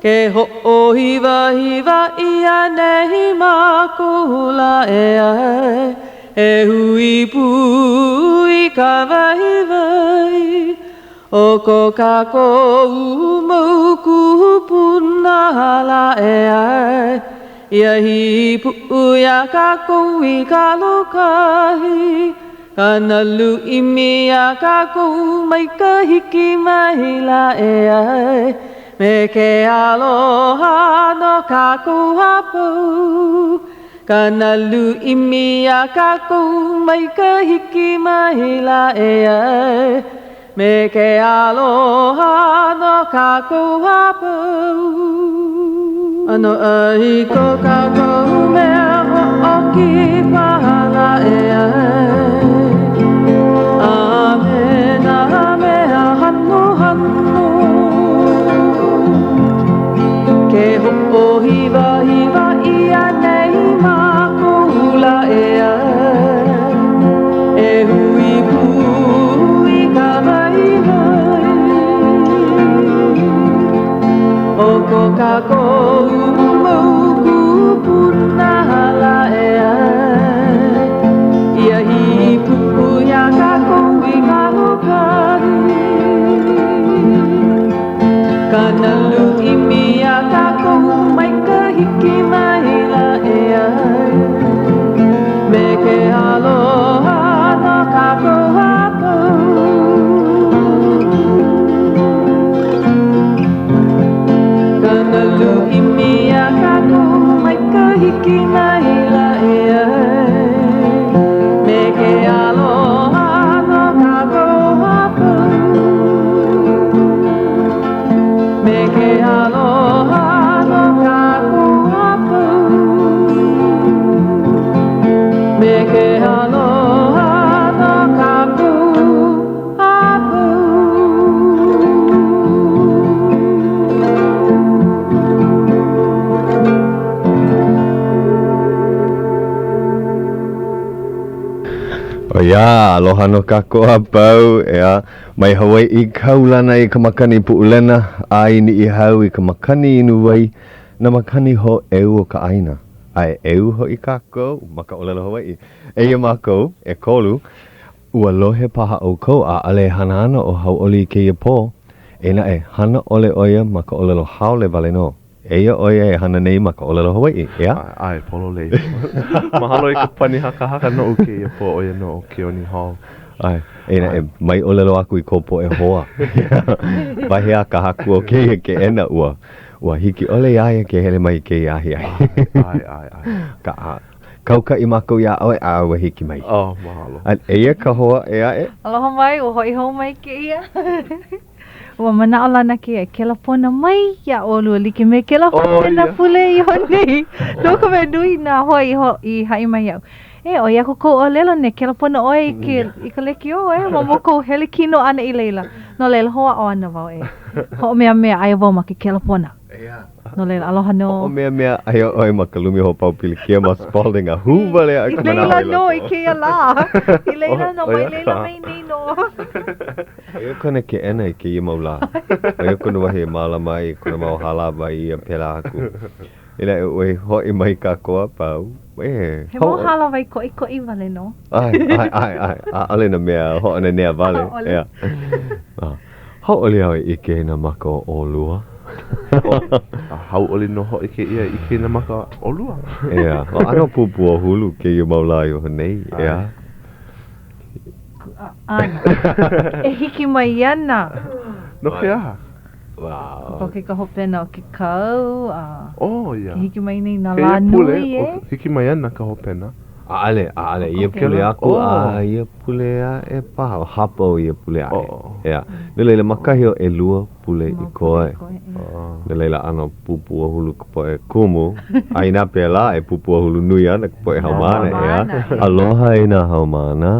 Ke hoʻohiwahiwa ʻia nei mākou lā ʻeā E hui pū i ka waiwai O ko kākou mau kūpuna lā ʻeā Ia hīpuʻu iā kākou i ka lōkahi Ka nalu ʻimi iā kākou mai ka hiki mai lā ʻeā Me ke aloha no kākou a pau Ka nalu ʻimi iā kākou mai ka hiki mai lā ʻeā Me ke aloha no kākou a pau. ʻAnoʻai ko kākou mea hoʻokipa lā ʻeā A me nā mea hanohano Ke hoʻohiwahiwa ʻia nei mākou lā ʻeā E hui pū i ka waiwai O ko kākou mau kūpuna lā ʻeā Ia hīpuʻu iā kākou i ka lōkahi Ka nalu ʻimi iā kākou mai ka hiki mai lā ʻeā Me ke aloha no kākou a pau. Ka nalu ʻimi iā kākou mai ka hiki mai lā ʻeā Me ke aloha no kākou a pau. Me ke aloha no kākou a pau. Me ke aloha no kākou a pau. ʻO ia, aloha nō kākou a pau, ʻeā. Mai Hawaiʻi kaulana i ka makani Puʻulena, a i Niʻihau i ka makani Inuwai, nā makani hōʻeu o ka ʻāina. A e ʻeu hoʻi kākou ma ka ʻōlelo Hawaiʻi. Eia mākou, ʻekolu, ua lohe paha ʻoukou ʻaʻole e hana ana ʻo Hauʻoli i kēia pō. Eia naʻe, hana ʻole ʻo ia ma ka ʻōlelo haole wale nō. Eia ʻo ia e hana nei ma ka ʻōlelo Hawaiʻi, ʻeā? ʻAe, pololei. Mahalo i ka pani hakahaka noʻu kēia pō, ʻo ia nō ʻo Keoni Hall. ʻAe, eia naʻe, mai ʻōlelo aku i kou poʻe hoa. Wahi a ka haku o kēia keʻena, ua, ua hiki ʻole iā ia ke hele mai i kēia ahiahi. ʻAe, ʻae, ʻae. Ka, kaukaʻi mākou iā ʻoe a ua hiki mai. Oh, mahalo. A eia ka hoa ʻē aʻe. Aloha mai, ua hoʻi hou mai kēia. Ua manaʻolana kēia e kelapona mai iā ʻolua like me kēlā hopena pule iho nei. No ka mea nui nā hoa i ho i haʻi mai iaʻu. E, ʻoi aku kou ʻōlelo ne kelapona ʻoe i ke i ka lekiō, e, ma mua kou hele kino ʻana i laila. No laila, hoʻāʻo ana wau e hoʻomeamea aia wau ma ke kelapona. No laila, aloha nō. Hoʻomeamea aia ʻoe ma ka lumi hoʻopau pilikia ma Spalding a hū wale aʻe ka manaʻo i loko. I laila nō i kēia lā. I laila nō, mai laila mai nei nō. ʻO ia kona keʻena i kēia mau lā. ʻO ia kona wahi e mālama ai i kona mau hālāwai a pēlā aku. Inā ua hoʻi mai kākou a pau, e. He mau hālāwai koʻikoʻi wale nō. ʻAe, ʻae, ʻae, ʻae. ʻAʻole nā mea hoʻonanea wale. ʻAʻole. ʻEā. Hauʻoli au e ʻike i nā maka o ʻolua. A hauʻoli nō hoʻi kēia e ʻike i nā maka o ʻolua. ʻEā, ua ʻano pupuahulu kēia mau lā iho nei, ʻeā. ʻAʻole. E hiki mai ana. No ke aha? Wow. Kokoke ka hopena o ke kau, a oh, ia. ke hiki mai nei nā lā nui, e. Hiki mai ana ka hopena. ʻAʻole, ʻaʻole, ia pule aku, a ia pule aʻe paha, hapa o ia pule aʻe. ʻEā. No laila, ma kahi o ʻelua pule i koe. No laila, ʻano pupuahulu ka poʻe kumu. A inā pēlā, e pupuahulu nui ana ka poʻe haumāna, ʻeā. Aloha e nā haumāna.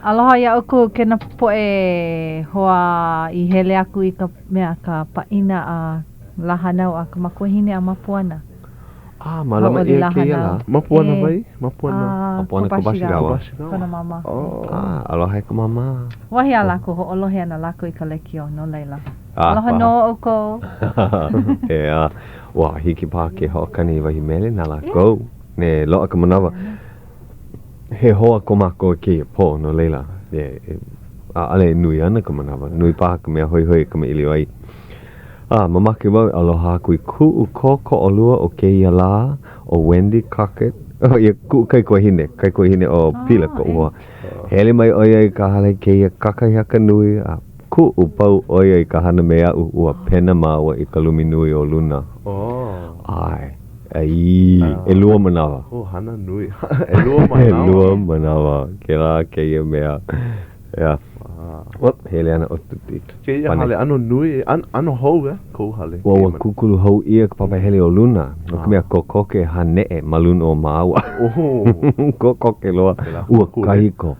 Aloha iā ʻoukou kēnā poʻe hoa i hele aku i ka mea ka pāʻina a lā hānau a ka makuahine a Mapuana. Ah, mālama ʻia kēia lā. Mapuana wai? Mapuana. Mapuana Kobashigawa. Kona māmā. Ah, aloha e ka māmā. Wahi a lākou, hoʻolohe ana lākou i ka lekiō, no laila. Aloha nō ʻoukou. ʻEā, ua hiki paha ke hoʻokani i wahi mele na lākou. Ne, loaʻa ka manawa. He hoa ko mākou i kēia pō, no laila, e, e, ʻaʻole e nui ana ka manawa. Nui paha ka mea hoihoi e kamaʻilio ai. A, mamake wau e aloha aku i kuʻu kōkoʻolua o kēia lā, ʻo Wendy Crockett, ʻo ia kuʻu kaikuahine, kaikuahine o Pila koʻu hoa. Hele mai ʻo ia i ka hale i kēia kakahiaka nui, a kuʻupau ʻo ia i ka hana me aʻu, ua pena māua i ka lumi nui o luna. ʻAe, ʻaī, ʻelua manawa. Oh, hana nui. ʻElua manawa. ʻElua manawa, kēlā kēia mea. Yeah. Whoop, hele ana ʻo Tuti. Kēia hale ʻano nui, ʻano hou, eh, kou hale. Ua, ua kūkulu hou ʻia ka papahele o luna, no ka mea kokoke haneʻe ma luna o māua. Kokoke loa. Ua kahiko.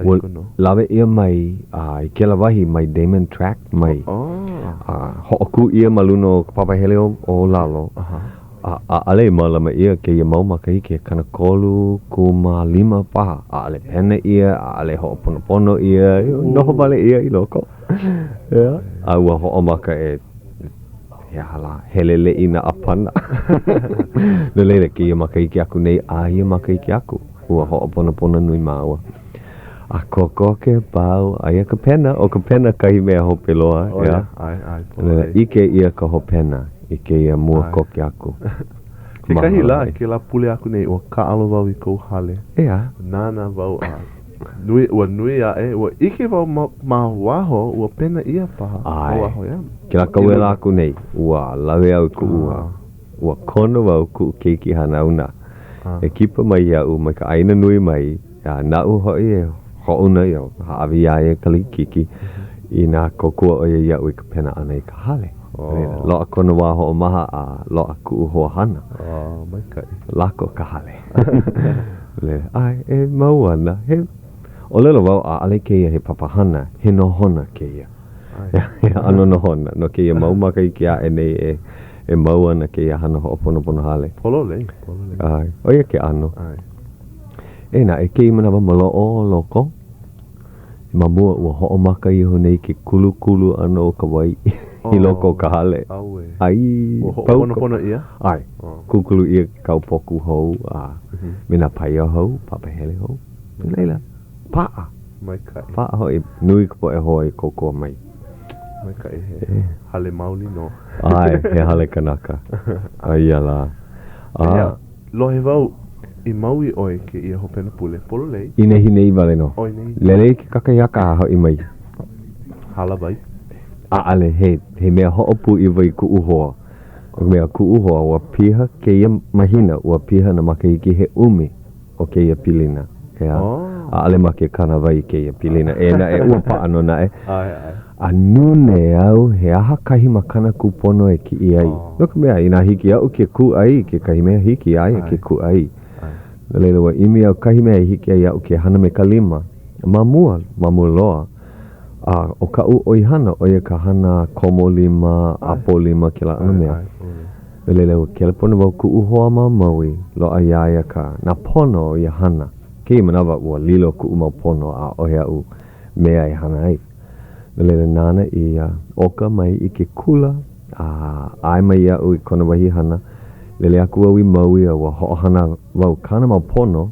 Ua lawe ʻia mai a i kēlā wahi mai Damon Tract mai. A hoʻokū ʻia ma luna o ka papahele o lalo. A ʻaʻole i mālama ʻia kēia mau makahiki he 35 paha. ʻAʻole pena ʻia, ʻaʻole hoʻoponopono ʻia, noho wale ʻia i loko. Yeah. A ua hoʻomaka e, he aha lā, heleleʻi nā ʻāpana. No laila, kēia makahiki aku nei a ia makahiki aku, ua hoʻoponopono nui māua. A kokoke pau, aia ka pena, ʻo ka pena kahi mea hope loa, ʻO ia, ʻae, ʻae, pololei. ʻIke ʻia ka hopena i kēia mua koke aku. Kekahi lā, kēlā pule aku nei, ua kāʻalo wau i kou hale. ʻEā. Nānā wau a nui, ua nui aʻe, ua ʻike wau ma, ma waho, ua pena ʻia paha. ʻAe. Ma waho, ʻeā. Kēlā kauwela aku nei, ua lawe au i kuʻu, ua kono wau kuʻu keiki hanauna e kipa mai iaʻu mai ka ʻāina nui mai, A naʻu hoʻi e hoʻouna ia, hāʻawi iā ia ka likiki, inā kōkua ʻo ia iaʻu i ka pena ʻana i ka hale. Loaʻa kona wā hoʻomaha a loaʻa kuʻu hoa hana. Maikaʻi. Lako ka hale. ʻAe, e mau ana. He ʻōlelo wau, ʻaʻole kēia he papahana, he nohona kēia. He ʻano nohona no kēia mau makahiki aʻe nei e e mau ana kēia hana hoʻoponopono hale. Pololei, pololei. ʻAe, ʻo ia ke ʻano. ʻAe. Eia naʻe kēia manawa maloʻo o loko. Ma mua ua hoʻomaka iho nei ke kulukulu ʻana o ka wai i loko o ka hale. ʻAuē. ʻAi, Ua hoʻoponopono ʻia? ʻAe. Kūkulu ʻia ke kaupoku hou a me nā paia hou, papahele hou. No laila, paʻa. Maikaʻi. Paʻa hoʻi. Nui ka poʻe hoa i kōkua mai. Maikaʻi, he hale maoli nō. ʻAe, he hale kanaka. Aia lā. A. Lohe wau i Maui ʻoe kēia hopena pule, pololei. I nehinei wale nō. ʻO i nehinei. Lele i ke kakahiaka a hoʻi mai. Hālāwai. ʻAʻole, he, he mea hoʻopūʻiwa i kuʻu hoa. ʻO ka mea, kuʻu hoa, ua piha kēia mahina, ua piha nā makahiki he ʻumi o kēia pilina. ʻEā? ʻAʻole ma ke kānāwai kēia pilina. Eia naʻe, ua paʻa nō naʻe. ʻAe, ʻae. A nūnē au, he aha kahi makana kūpono e kiʻi ai? No ka mea, inā hiki iaʻu ke kūʻai i kekahi mea, hiki iā ia ke kūʻai. No laila, ua ʻimi au kahi mea e hiki ai iaʻu ke hana me ka lima. Ma mua, ma mua loa, a ʻo kaʻu ʻoihana, ʻo ia ka hana komo lima, ʻapo lima, kēlā ʻano mea. No laila, ua kelepona wau kuʻu hoa ma Maui, loaʻa iā ia ka, nā pono o ia hana. Kēia manawa, ua lilo kuʻu mau pono, ʻaʻohe aʻu mea e hana ai. No laila, nāna i ʻoka mai i ke kula a ʻae mai iaʻu i kona wahi hana. Lele aku au i Maui a ua hoʻohana wau kāna mau pono,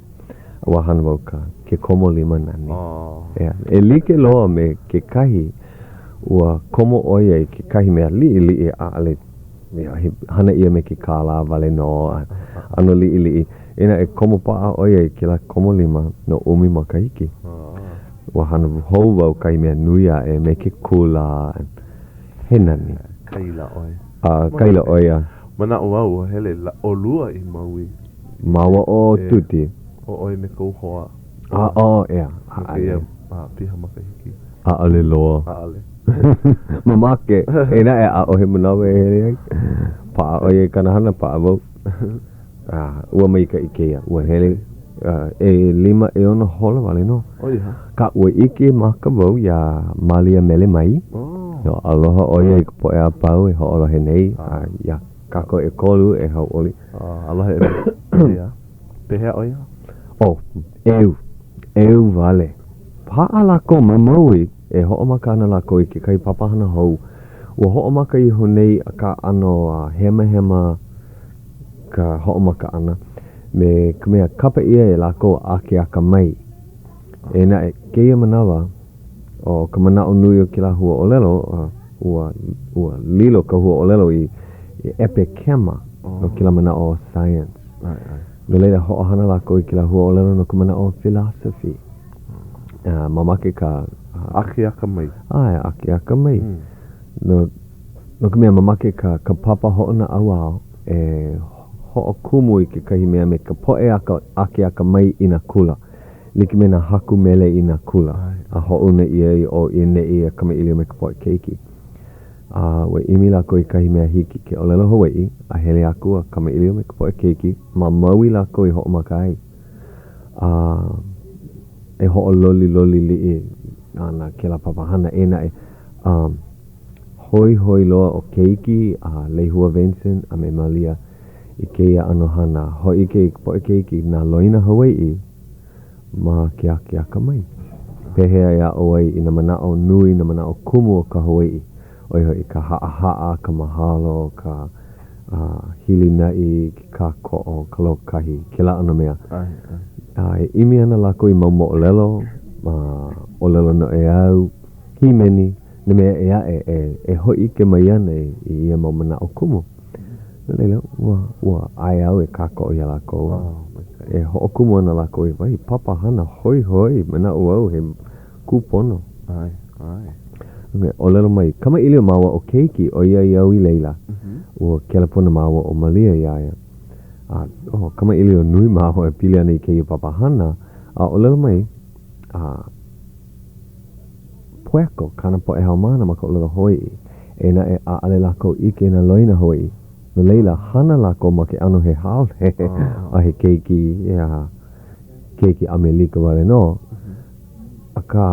a ua hana wau ka ke komo lima nani. ʻEā, e like loa me kekahi, ua komo ʻo ia i kekahi mea liʻiliʻi ʻaʻole he hana ʻia me ke kālā wale nō a ʻano liʻiliʻi. Inā e komo paʻa ʻo ia i kēlā komo lima no ʻumi makahiki. Ua hana hou wau kahi mea nui aʻe me ke kula. He nani. Kaila ʻoe. A, kaila ʻo ia. Manaʻo wau ua hele ʻolua i Maui. Māua ʻo Tuti. ʻO ʻoe me kou hoa. A, ʻo, ʻeā. No kēia piha makahiki. ʻAʻole loa. ʻAʻole. Mamake. Eia naʻe, ʻaʻohe manawa e hele ai. Paʻa ʻo ia i kāna hana, paʻa wau. A, ua maikaʻi kēia. Ua hele ʻelima, ʻeono hola wale nō. ʻO ia. Ka ua ʻike maka wau iā Malia Mele Mai. Oh. Aloha ʻo ia i ka poʻe a pau e hoʻolohe nei, a iā kākou ʻekolu e hauʻoli. Aloha e Malia. Pehea ʻo ia? Oh, ʻeu. ʻEu wale. Paʻa lākou ma Maui e hoʻomaka ana lākou i kekahi papahana hou. Ua hoʻomaka iho nei akā ʻano hemahema ka hoʻomaka ʻana me ka mea kapa ʻia e lākou akeakamai. Eia naʻe, kēia manawa, ʻo ka manaʻo nui o kēlā huaʻōlelo, ua, ua lilo ka huaʻōlelo i, i ʻepekema no kēlā manaʻo o science. No laila, hoʻohana lākou i kēlā huaʻōlelo no ka manaʻo o philosophy. Mamake ka... Akeakamai. ʻAe, akeakamai. No, no ka mea, mamake ka, ka papa hoʻonaʻauao e hoʻokumu i kekahi mea me ka poʻe aka, akeakamai i nā kula. Like me nā haku mele i nā kula, a hoʻouna ʻia i ʻō i ʻaneʻi a kamaʻilio me ka poʻe keiki. A ua ʻimi lākou i kahi mea hiki ke ʻōlelo Hawaiʻi, a hele aku a kamaʻilio me ka poʻe keiki, ma Maui lākou i hoʻomaka ai. A e hoʻololiloli liʻi ana kēlā papahana, eia naʻe, a hoihoi loa ʻo Keiki a Lehua Venson a me Malia i kēia ʻano hana, hōʻike i ka poʻe keiki nā loina Hawaiʻi ma ke akeakamai. Pehea e aʻo ai i nā manaʻo nui, nā manaʻo kumu o ka Hawaiʻi, ʻo ia hoʻi ka haʻahaʻa, ka mahalo, ka hilinaʻi, ke kākoʻo, ka lōkahi, kēlā ʻano mea. A e ʻimi ana lākou i mau moʻolelo, ʻōlelo noʻeau, hīmeni, nā mea ʻē aʻe e hōʻike mai ana i ia mau manaʻo kumu. No laila, ua, ua ʻae au e kākoʻo iā lākou. E hoʻokumu ana lākou i wahi papahana hoihoi, manaʻo au he kūpono. ʻAe, ʻae. Me ʻōlelo mai, kamaʻilio māua ʻo Keiki ʻoiai au i laila. Ua kelepona māua ʻo Malia iā ia. A, oh, kamaʻilio nui māua e pili ana i kēia papahana, a ʻōlelo mai, a, Poeko kāna poʻe haumāna ma ka ʻōlelo Hawaiʻi, eia naʻe ʻaʻale lākou ʻike i nā loina Hawaiʻi. No laila, hana lākou ma ke ʻano he haole a he keiki, ʻeā, keiki ʻAmelika wale nō. Akā,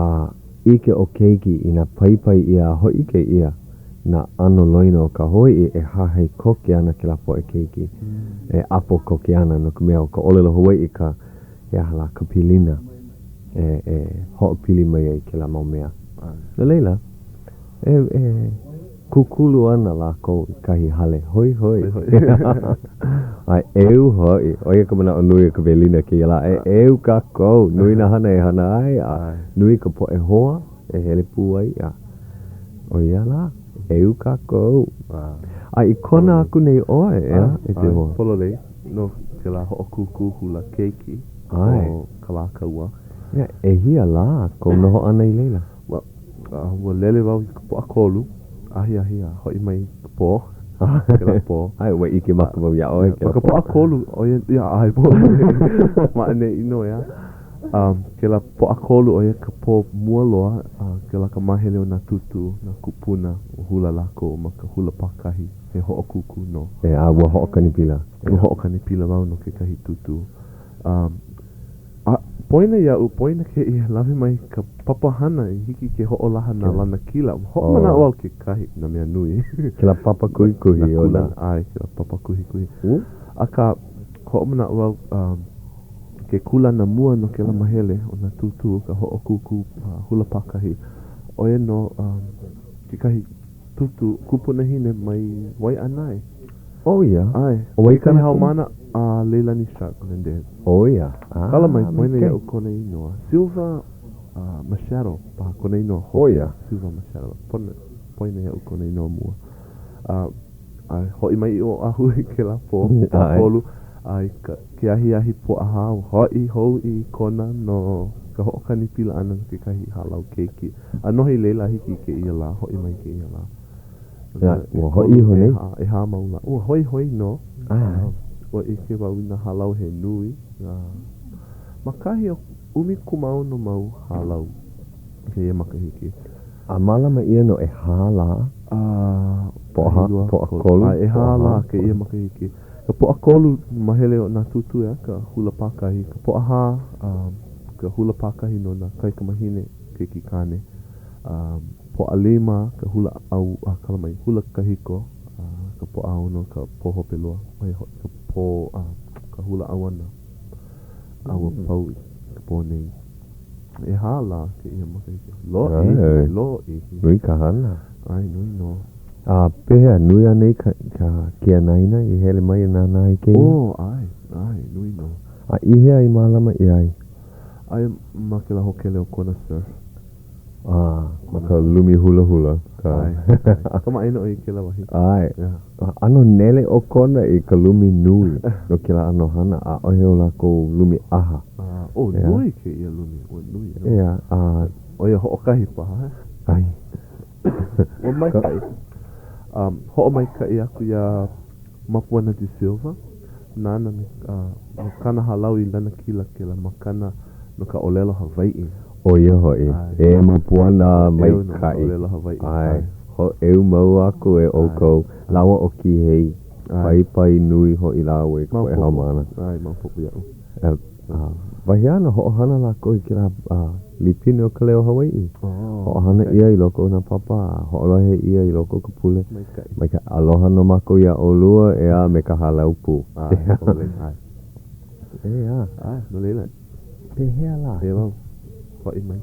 ʻike ʻo Keiki inā paipai ʻia a hōʻike ʻia nā ʻano loina o ka Hawaiʻi e hahai koke ana kēlā poʻe keiki, e ʻapo koke ana no ka mea ʻo ka ʻōlelo Hawaiʻi ka He aha lā ka pilina e e hoʻopili mai ai kēlā mau mea? No laila, e e kūkulu ana lākou i kahi hale hoihoi. A ʻeu hoʻi, ʻo ia ka manaʻo nui o ka welina kēia lā, e ʻeu kākou, nui nā hana e hana ai, a nui ka poʻe hoa e hele pū ai, a ʻo ia lā, ʻeu kākou. A i Kona aku nei ʻoe, ʻeā, e te hoa? Pololei. No kēlā hoʻokūkū hula keiki ʻo Kalākaua. Ia, ʻehia lā kou noho ʻana i laila? Well, ua lele wau i ka Pōʻakolu, ahiahi a hoʻi mai i ka pō, kēlā pō. ʻAe, ua ʻike maka wau iā ʻoe kēlā pō. Ma ka Pōʻakolu, ʻo ia, ia, ʻae, pololei, ma ʻaneʻi nō, ʻeā. Um, kēlā Pōʻakolu, ʻo ia ka pō mua loa, a kēlā ka māhele o nā tūtū, nā kūpuna, ua hula lākou ma ka hula pākahi. He hoʻokūkū nō. A ua hoʻokani pila. Ua hoʻokani pila wau no kekahi tūtū. Um, a poina iaʻu, poina kēia, lawe mai ka papahana i hiki ke hoʻolaha nā lanakila. Ua hoʻomanaʻo au kekahi, nā mea nui. Kēlā papa kuhikuhi o nā. ʻAe, kēlā papa kuhikuhi. Akā, hoʻomanaʻo au, um, ke kūlana mua no kēlā mahele o nā tūtū, ka hoʻokūkū hula pākahi, ʻo ia nō um, kekahi Tūtū, kupunahine mai Waiʻanae. ʻO ia? ʻAe. ʻO wai kāna haumāna a Leilani Sharpe Melendez. ʻO ia? Ah, Kala mai, poina iaʻu kona inoa. Silva Machado paha kona inoa hope. ʻO ia? Silva Machado. Poina, poina iaʻu kona inoa mua. A, a hoʻi mai i Oʻahu i kēlā pō, Pōʻakolu, a i ka, ke ahiahi Pōʻahā, hoʻi hou i Kona no ka hoʻokani pila ʻana no kekahi hālau keiki. A noho i laila a hiki i kēia lā, hoʻi mai kēia lā. Ia, ua hoʻi iho nei? ʻEhā mau lā. Ua hoihoi nō. Ua ʻike wau i nā hālau he nui. Ma kahi o 16 mau hālau kēia makahiki. A mālama ʻia no ʻehā lā? A, Pōʻahā, Pōʻakolu, ʻAe, ʻehā lā kēia makahiki. Ka Pōʻakolu, mahele o nā tūtū, ʻeā, ka hula pākahi. Ka Pōʻahā, ka hula pākahi no nā kaikamahine. Keiki kāne. A Pōʻalima ka hula ʻau, a kala mai, hula kahiko, a ka Pōʻaono ka pō hope loa, ʻo ia hoʻi ka pō, a ka hula ʻauana. A ua pau i ka pō nei. ʻEhā lā kēia makahiki. Lōʻihi, lōʻihi. Nui ka hana. ʻAe, nui nō. A pehea, nui anei ka, ka ke anaina i hele mai e nānā i kēia? Oh, ʻae, ʻae, nui nō. A i hea i mālama ʻia ai? Aia ma kēlā hōkele o Kona Surf. A, ma ka lumi hulahula. Ka... ʻAe, ʻae. Kamaʻāina ʻoe i kēlā wahi. ʻAe. Yeah. ʻAno nele ʻo Kona i ka lumi nui no kēlā ʻano hana, ʻaʻohe o lākou lumi ʻaha. A, oh, nui kēia lumi, ua nui nō. ʻEā, a. ʻO ia hoʻokahi paha. ʻAe. Ua maikaʻi. Um, hoʻomaikaʻi aku iā Mapuana de Silva, nāna me, uh, no kāna hālau i lanakila kēlā makana no ka ʻōlelo Hawaiʻi. ʻO ia hoʻi, e Mapuana Hoʻoʻeu no ka maikaʻi. ʻōlelo Hawaiʻi. ʻAe, hoʻeu mau aku e ʻoukou, lāua ʻo Kīhei, paipai nui hoʻi lāua i ka poʻe haumāna. ʻAe, maopopo iaʻu. Wahi āna, hoʻohana lākou i kēlā lipine o Ka Leo Hawaiʻi. Hoʻohana ʻia i loko o nā papa a hoʻolohe ʻia i loko o ka pule. Maikaʻi. Maikaʻi. Aloha nō mākou iā ʻolua, ʻeā, me ka hālau pū. ʻAe, ʻole, ʻae. ʻEā. ʻAe, no laila. Pehea lā? E wau, hoʻi mai.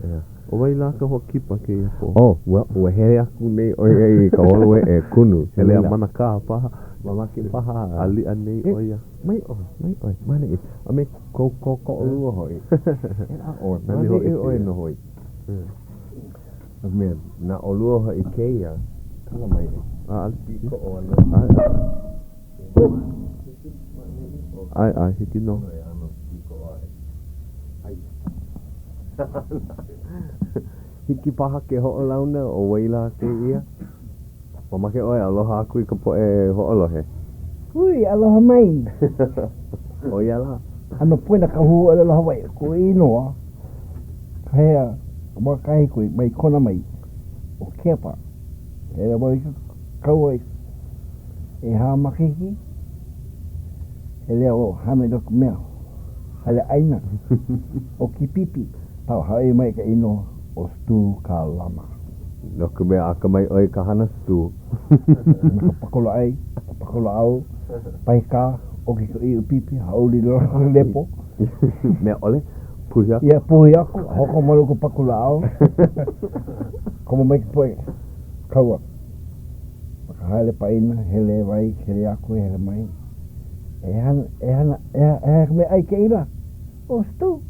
ʻEā. ʻO wai lā ka hoa kipa kēia pō? Oh, well, ua hele aku nei ʻo ia i ka holoeʻe kunu. Hele a manakā paha. Mamake paha. Aliʻa nei ʻo ia. Mai ʻoe, mai ʻoe, maneʻi. A me kou kōkoʻolua hoʻi. E lā ʻoe, maneʻi ʻoe nō hoʻi. A mea, na ʻolua hoʻi kēia, kala mai e. ʻAʻole. Pīkoʻo ana. ʻAe. ʻAe, ʻae, hiki nō. Hiki paha ke hoʻolauna ʻo wai lā kēia? Mamake ʻoe aloha aku i ka poʻe hoʻolohe. Hui, aloha mai. ʻO ia lā. ʻAno poina ka huaʻōlelo Hawaiʻi, koʻu inoa, ka hea, ka wā kahiko i mai Kona mai, ʻo Kepa. Hele wau i ka kaua i ʻehā makahiki, hele au hana i ka mea, hale ʻaina, ʻoki pipi, pau haʻi mai ka inoa ʻo Stu Kalama. No ka mea, akamai ʻoe i ka hana Stu. Me ka pakola ʻai, ka pakola ʻau, paikā, ʻoki ka ʻiʻo pipi, hauʻoli loa lepo. Mea ʻole, puhi aku. Yeah, puhi aku, hoko ma loko pakola ʻau. Komo mai ka poʻe kaua. Ma ka hale paʻina, hele wai, hele aku, hele mai. E hana, e hana, e hana ka mea ʻai kēia lā. ʻO Stu.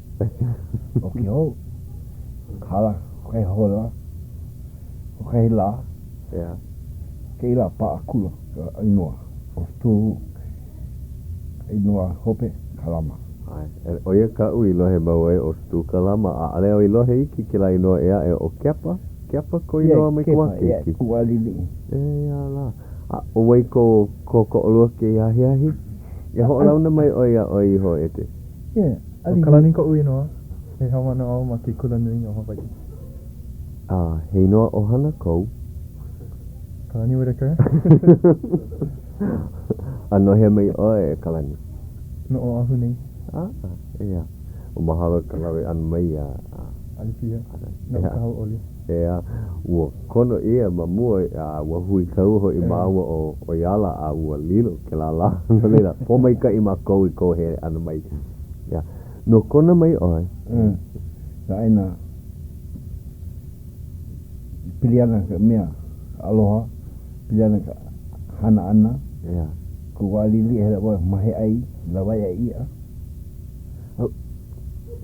ʻO ke hou. Hala hoʻokahi hola, hoʻokahi lā. Yeah. Kēia lā paʻa akula ka inoa ʻo Stu, ka inoa hope, Kalama. ʻAe, ʻo ia kaʻu i lohe mau ai ʻo Stu Kalama, ʻaʻole au i lohe iki kēlā inoa ʻē aʻe ʻo Kepa, Kepa kou inoa mai ka wā keiki? Yeah, Kepa, yeah, wā liʻiliʻi. ʻEā lā. A ʻo wai kou kōkoʻolua kēia ahiahi? E hoʻolauna mai ʻoe iā ʻoe iho e te. Yeah, ʻO Kalani koʻu inoa, he haumāna au ma ke Kulanui o Hawaiʻi. A he inoa ʻohana kou? Kalani Whitaker. A no hea mai ʻoe, e Kalani? No Oʻahu nei. A, ʻeā. Ua mahalo i ka lawe ʻana mai iā. Alipia. Noʻu ka hauʻoli. ʻEā, ua kono ʻia ma mua, a ua huikau hoʻi māua ʻo ʻo ia ala, a ua lilo kēlā lā. No laila, pōmaikaʻi mākou i kou hele ʻana mai. ʻEā, no Kona mai ʻoe. ʻE, ka ʻāina e pili ana ka mea, ka aloha, pili ana ka hana ʻana. ʻEā. Koʻu wā liʻiliʻi hele ʻoe mahiʻai, lawaiʻa iʻa.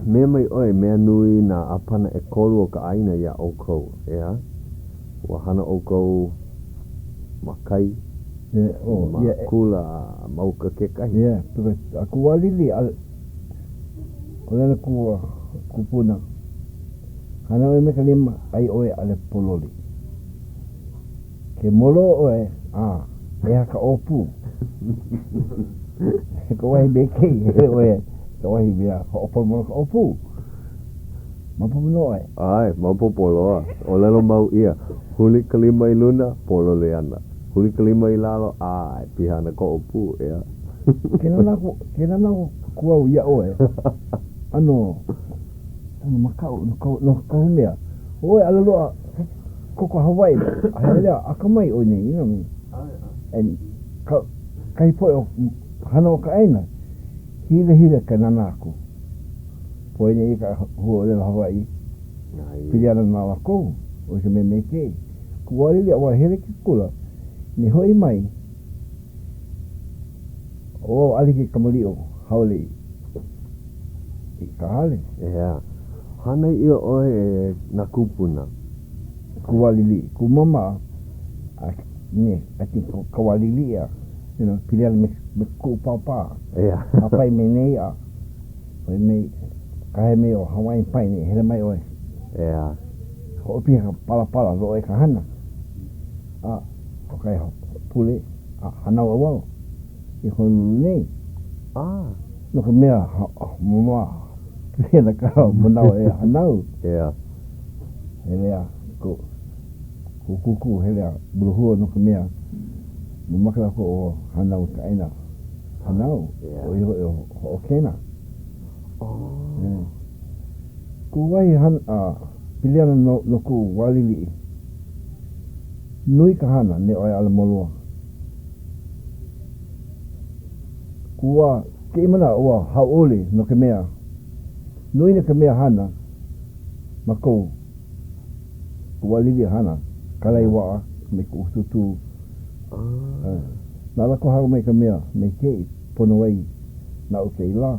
Mea mai ʻoe, mea nui nā ʻāpana ʻekolu o ka ʻāina iā ʻoukou, ʻeā? Ua hana ʻoukou ma kai, ma kula, a ma uka kekahi. Yeah, because a koʻu wā liʻiliʻi, ʻōlelo kuʻu kupuna, hana ʻoe me ka lima, ʻai ʻoe ʻaʻole pōloli. Ke molo ʻoe, a ʻeha ka ʻōpū. Ka wahi mea kēia, hele ʻoe ka wahi mea hoʻoponopono ka ʻōpū. Maopopo nō ʻoe. ʻAe, maopopo loa. ʻŌlelo mau ʻia, huli ka lima i luna, pōloli ana. Huli ka lima i lalo, a e piha ana ka ʻōpū, ʻeā. Ke nānā aku, ke nānā aku au iā ʻoe, ʻano, ʻano makaʻu no ka, no kaʻu mea. ʻOe, ʻaʻole loa koko Hawaii, a hele a akamai ʻoe nei, you know what I mean? And ka, kahi poʻe o hana o ka ʻāina, hilahila ka nānā aku. Poina ʻia ka huaʻōlelo Hawaiʻi, pili ana nā lākou, ʻo ia ka mea maikaʻi. Kuʻu wā liʻiliʻi ua hele ke kula, ne hoʻi mai, ʻo wau ʻaʻole ke kamaliʻo haole i ka hale. ʻEā. Hānai ʻia ʻoe e nā kūpuna. Kuʻu wā liʻiliʻi, kuʻu mama, a ne, I think ka wā liʻiliʻi a, you know, pili ana me, me kuʻu pāpā. ʻEā. Hāpai mai nei a, ʻoi mai, kahe mai ʻo Hawaiian Pine e hele mai ʻoe. ʻEā. Hoʻopiha ka palapala loaʻa i ka hana, a ʻo ka pule a hānau au au i Honolulu nei. A. No ka mea, mama, pili ana ka manawa e hānau. ʻEā. Hele a ko, ko kūkū hele a uluhua no ka mea, mamake lākou ʻo hānau i ka ʻāina hānau, ʻo ia hoʻi ʻo Hoʻokena. Oh. Kuʻu wahi hana a pili ana no, no kuʻu wā liʻiliʻi. Nui ka hana, ne ʻoe ʻaʻole mau loa. Kuʻu wā, kēia manawa ua hauʻoli no ka mea, nui nō ka mea hana ma kou kuʻu wā liʻiliʻi hana, kālai waʻa me kuʻu tūtū. Ah. Na lākou haʻi mai ka mea me kēia pono ai naʻu kēia lā.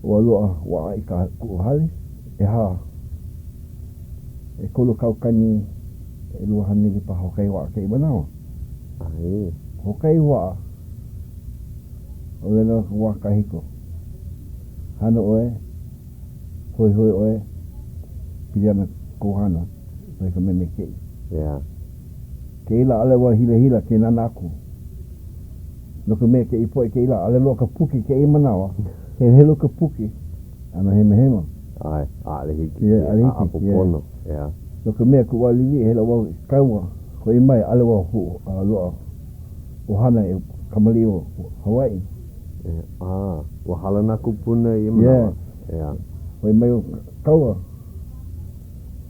Ua loaʻa waʻa i ka kuʻu hale, ʻehā, 3,200 paha hoʻokahi waʻa kēia manawa. ʻAe. Hoʻokahi waʻa, ʻōlelo ka wā kahiko. Hana ʻoe, hoihoi ʻoe, pili ana kou hana me ka mea maikaʻi. Yeah. Kēia lā ʻaʻole wau hilahila ke nānā aku. No ka mea kēia poʻe kēia lā, ʻaʻole loa ka puke kēia manawa, heluhelu ka puke, ʻano hemahema. ʻAe, ʻaʻole hiki ke ʻaʻapo pono, ʻeā. No ka mea, kuʻu wā liʻiliʻi, hele wau i kaua, hoʻi mai, ʻaʻole wau loaʻa ʻohana e kamaliʻo Hawaiʻi. ʻĀ, ua hala nā kūpuna i ia manawa, ʻeā. Hoʻi mai o kaua,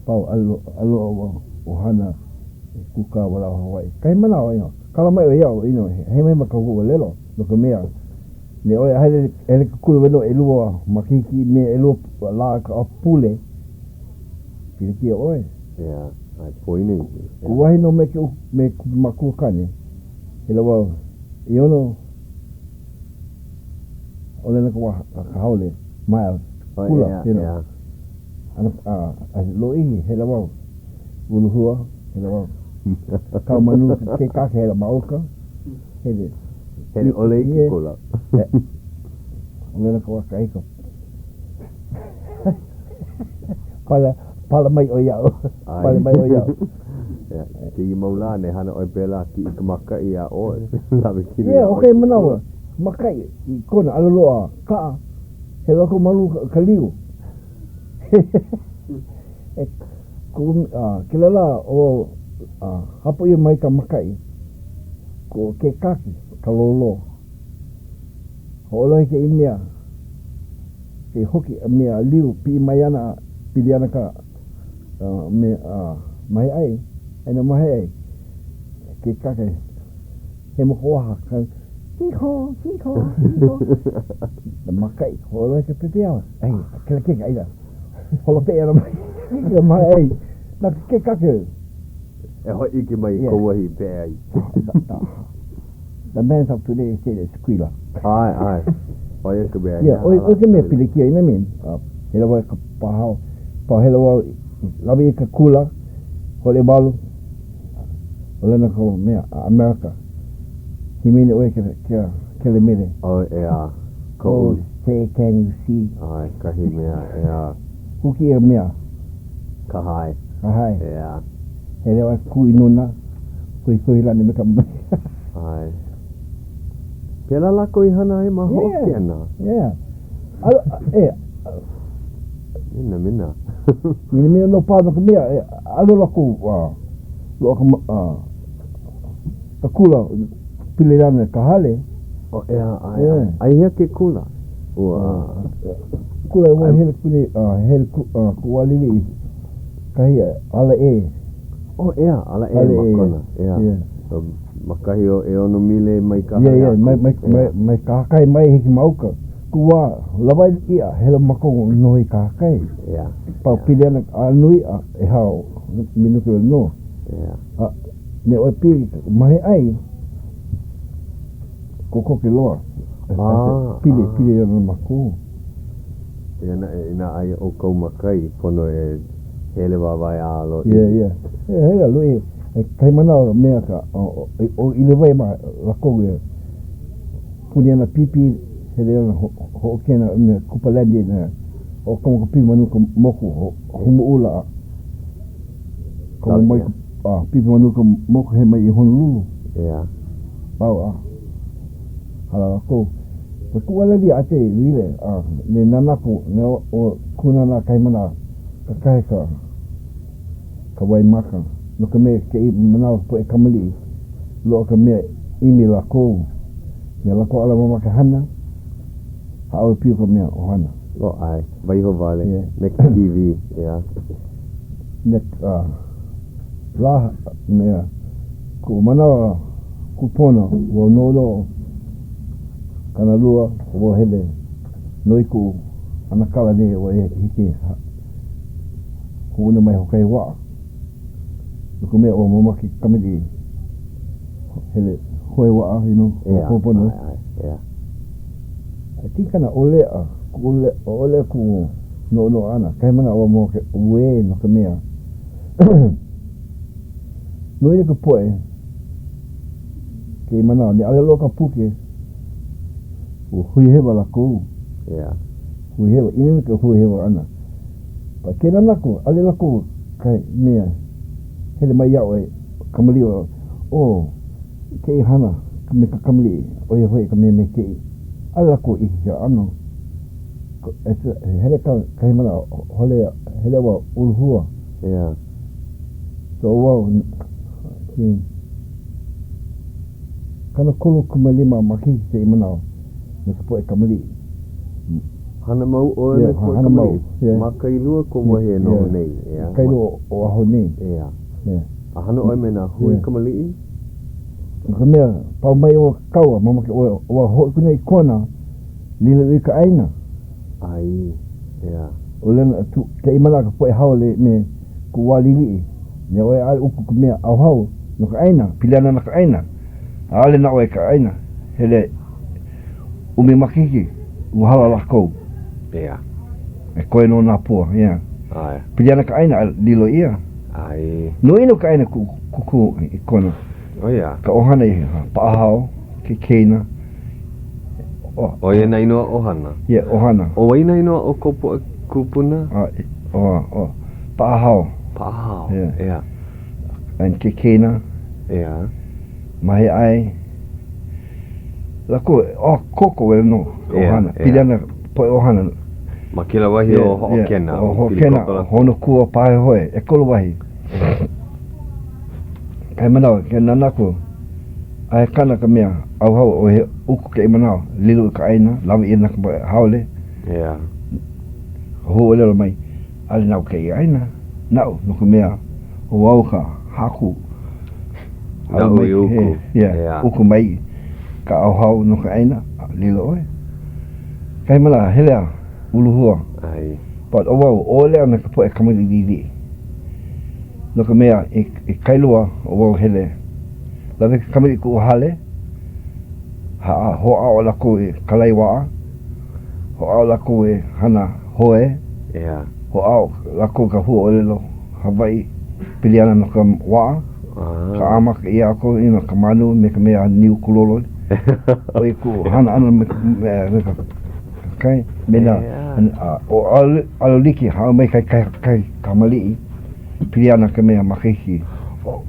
pau, ʻaʻole loaʻa wau ʻohana e kūkā walaʻau Hawaiʻi. Kahi manawa, you know, kala mai ʻoe iaʻu, you know, hemahema ka huaʻōlelo, no ka mea, ne ʻoe a hele, hele ke kula welo ʻelua makahiki me ʻelua lā ka pule, pilikia ʻoe. Yeah, ʻae, poina iki. Kuʻu wahi nō me ke, me kuʻu makuakāne, hele wau i ono, ʻole na ka wā ka haole, mile, kula, you know. A, a lōʻihi, hele wau, uluhua, hele wau, kau manu ke kake hele ma uka, hele. Hele ʻole i ke kula. ʻOle na ka wā kahiko. Pala, pala mai ʻoe iaʻu. Pale mai ʻoe iaʻu. Kēia mau lā, ne hana ʻoe pēlā kiʻi ka mākaʻi iā ʻoe. Lawe kino iā ʻoe. Yeah, ʻo kēia manawa, mākaʻi i Kona, ʻaʻole loaʻa kaʻa, he lako malu ka liu. E kuʻu, kēlā lā ʻo hapo ʻia mai ka mākaʻi, ko ke kaki, ka lōlō. Hoʻolohe kēia mea, ke hoki a mea liu piʻi mai ana a pili ana ka mea mahiʻai, ʻaina mahiʻai, ke kake, hemo ka waha, ka hī-hō, hī-hō, hī-hō. Na mākaʻi, hoʻolohe ka pepeiao, ai, kela keka, ai la, holopeʻe ana mai ka mahiʻai, na ke kake. E hōʻike mai i kou wahi i peʻe ai. The man of today say that squealer. ʻAe, ʻae. ʻO ia ka mea. Yeah, ʻo ia ka mea pilikia, you know what I mean? Hele wau i ka pahao, pau hele wau, lawe i ka kula, hole walu, ʻole na ka mea, America. Himeni ʻoe ke, ke, kele mele. Oh, ʻeā. Koʻu. Oh, say can you see. ʻAe, kahi mea, ʻeā. Huki ia mea. Ka hae. Ka hae. ʻEā. Hele wau kū i nona, kuhikuhi lani me ka ʻAe. Pēlā lākou i hana ai ma Hoʻokena. Yeah, yeah. Alo, e. Mina, mina. Mina, mina no pā no ka mea, e, alo lākou, uh, loaʻa ka, uh, ka kula, pili ana ka hale. Oh, ʻeā, ʻae, ʻae. Ai hea ke kula? Ua. Kula ua hele kuni, uh, hele ku, uh, kuʻu wā liʻiliʻi, kahi ala ʻē. Oh, ʻeā, ala ʻē ma Kona, ʻeā. Yeah. Ma kahi o ʻeono mile mai ka hale aku. Yeah, yeah, mai, mai, mai, mai kahakai mai hiki ma uka. Kuʻu wā, lawa iʻa, hele mākou noho i kahakai. Yeah. Pau pili ana a nui iʻa, ʻehā. minuke wale nō. Yeah. A, ne ʻoe pili i ka mahiʻai, kokoke loa. Ah, pili, ah. pili ana mākou. Eia naʻe, inā aia ʻoukou ma kai, pono e hele wāwae a loʻi. Yeah, yeah. He hele a loʻi, e kahi manawa mea ka, o, o, ʻiliwai ma lākou e puni ana pīpī, hele ana ho, hoʻokena mea kupalani na hoʻokomo ka pī ma luna ka moku, ho, Humuʻula a komo mai ka a pīpī ma luna ka moku hele mai i Honolulu. Yeah. Pau a hala lākou. Ua kuʻalali a te wile a ne nanaku ne o, o kūnana kahi mana kakahi ka ka waimaka no ka mea kēia manawa ka poʻe kamaliʻi loaʻa ka mea ʻimi lākou me lākou ala mamake hana hāʻawi pio ka mea ʻohana. Oh, ʻae, waiho wale Yeah. me ka TV, yeah. Ne ka lā mea kuʻu manawa kūpono ua noʻonoʻo kānalua ua hele noi kuʻu ʻanakala nei ua e hiki hoʻouna mai hoʻokahi waʻa no ka mea ua mamake kamaliʻi hele hoe waʻa, you know, Yeah, hoʻoponopono. ʻae, ʻae, yeah. I think kana ʻole a kuʻu ʻole kuʻu noʻonoʻo ʻana, kahi manawa mamake uē no ka mea nui ka poʻe kēia manawa, ne ʻaʻole loa ka puke, ua hui hewa lākou. Yeah. Hui hewa, ʻino ka hui hewa ʻana. But ke nānā aku, ʻaʻole lākou kahi mea hele mai iā ʻoe kamaliʻi oh, kēia hana me ka kamaliʻi, ʻo ia hoʻi ka mea maikaʻi. ʻAʻole lākou ʻike ke ʻano. Hele ka, kahi manawa, hole, hele ua uluhua. Yeah. So wau, ke 35 makahiki kēia manawa me ka poʻe kamaliʻi. Hana mau ʻoe me ka poʻe kamaliʻi? Yeah. Ma Kailua kou wahi e noho nei, ʻeā? Kailua, Oʻahu nei. ʻEā. Yeah. A hana ʻoe me nā hui kamaliʻi? No ka mea, pau mai ʻo kaua, mamake ʻoe, ua hoʻi aku nei i Kona, lilo i ka ʻāina. ʻAe, ʻeā. ʻŌlelo tu, kēia manawa ka poʻe haole me kuʻu wā liʻiliʻi. Ne ʻoe ʻaʻole uku ka mea ʻauhau no ka ʻāina, pili ana no ka ʻāina. ʻAʻole na ʻoe ka ʻāina. Hele ʻumi makahiki, ua hala lākou. ʻEā. E koe nō nā pua, yeah. ʻAe. Pili ana ka ʻāina a lilo ʻia. ʻAe. Nui nō ka ʻāina kuʻu kūkulu i Kona. ʻO ia. Ka ʻohana i Paʻahao, ke keina. ʻO ia nā inoa ʻohana? Yeah, ʻohana. ʻO wai nā inoa o kou poʻe kūpuna? ʻO, ʻo, Paʻahao. Paʻahao, Yeah. ʻEā. And ke keina. ʻEā. Mahiʻai. Lākou, oh, koko wale nō ka ʻohana. Pili ana poʻe ʻohana. Ma kēlā wahi o Hoʻokena. ʻO Hoʻokena, Honokua, Pahehoe, ʻekolu wahi. Kahi manawa, ke nānā aku, a he kanaka mea ʻauhau ʻoe he uku kēia manawa, lilo i ka ʻāina, lawe ʻia na ka haole. Yeah. Hōʻōlelo mai, ʻaʻole naʻu kēia ʻāina, naʻu, no ka mea, ʻo au ka haku. Naʻu i uku. Yeah, uku mai ka ʻauhau no ka ʻāina, lilo ʻoe. Kahi manawa, hele a uluhua. ʻAe. But ʻo wau, ʻole a me ka poʻe kamaliʻi liʻiliʻi. No ka mea, i, i Kailua, ʻo wau hele, lawe ke kamaliʻi i kuʻu hale, ha, hoʻāʻo lākou e kalai waʻa, hoʻāʻo lākou e hana hoe, Yeah. hoʻāʻo lākou ka huaʻōlelo Hawaiʻi pili ana no ka waʻa, Ah. ka ʻāmaka ʻia aku you know, ka manu me ka mea niu kūlolo. ʻO ia kuʻu hana ʻana me, me, me ka kai, me nā, Yeah. a, ʻo ʻAloliki, hāʻawi mai kai, kai, kai kamaliʻi, pili ana ka mea makahiki. Oh,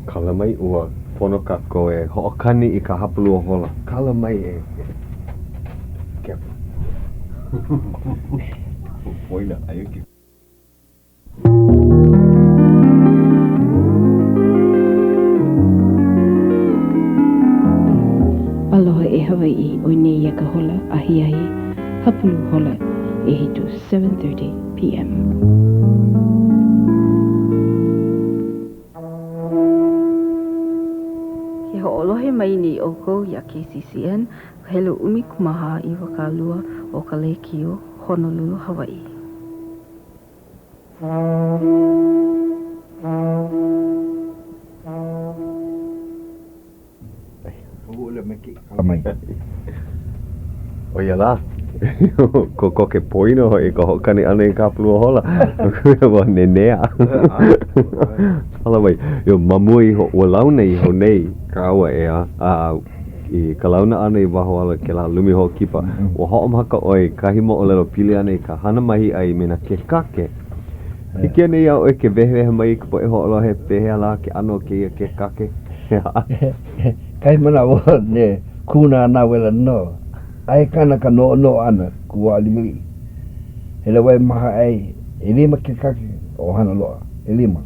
kala mai ua pono kākou e hoʻokani i ka hapalua hola. Kala mai e Kepa. Poina, aia ke. Aloha e Hawaiʻi, ʻoi nei ia ka hola ahiahi hapulu hola ʻehitu, 7:30 PM. Ke hoʻolohe mai nei ʻoukou iā KCCN, ka helu 14 20 o ka lēkiō Honolulu, Hawaiʻi. Mai. ʻO ia lā, kokoke poina hoʻi ka hoʻokani ʻana i ka hapalua hola, no ka mea ua nenea. Hala mai, yo, ma mua iho, ua launa iho nei kāua, ʻeā, a i ka launa ʻana i waho ala kēlā lumi hoʻokipa, ua hoʻomaka ʻoe i kahi moʻolelo pili ana i ka hana mahiʻai me nā kekake. Hiki anei iā ʻoe ke wehewehe mai i ka poʻe hoʻolohe pehea lā ke ʻano o kēia kekake? Kahi manawa ne kūnā nāwela nō. Aia kānaka noʻonoʻo ʻana kū liʻiliʻi. Hele wai maha ʻai ʻelima kekake o Hanaloa, ʻelima.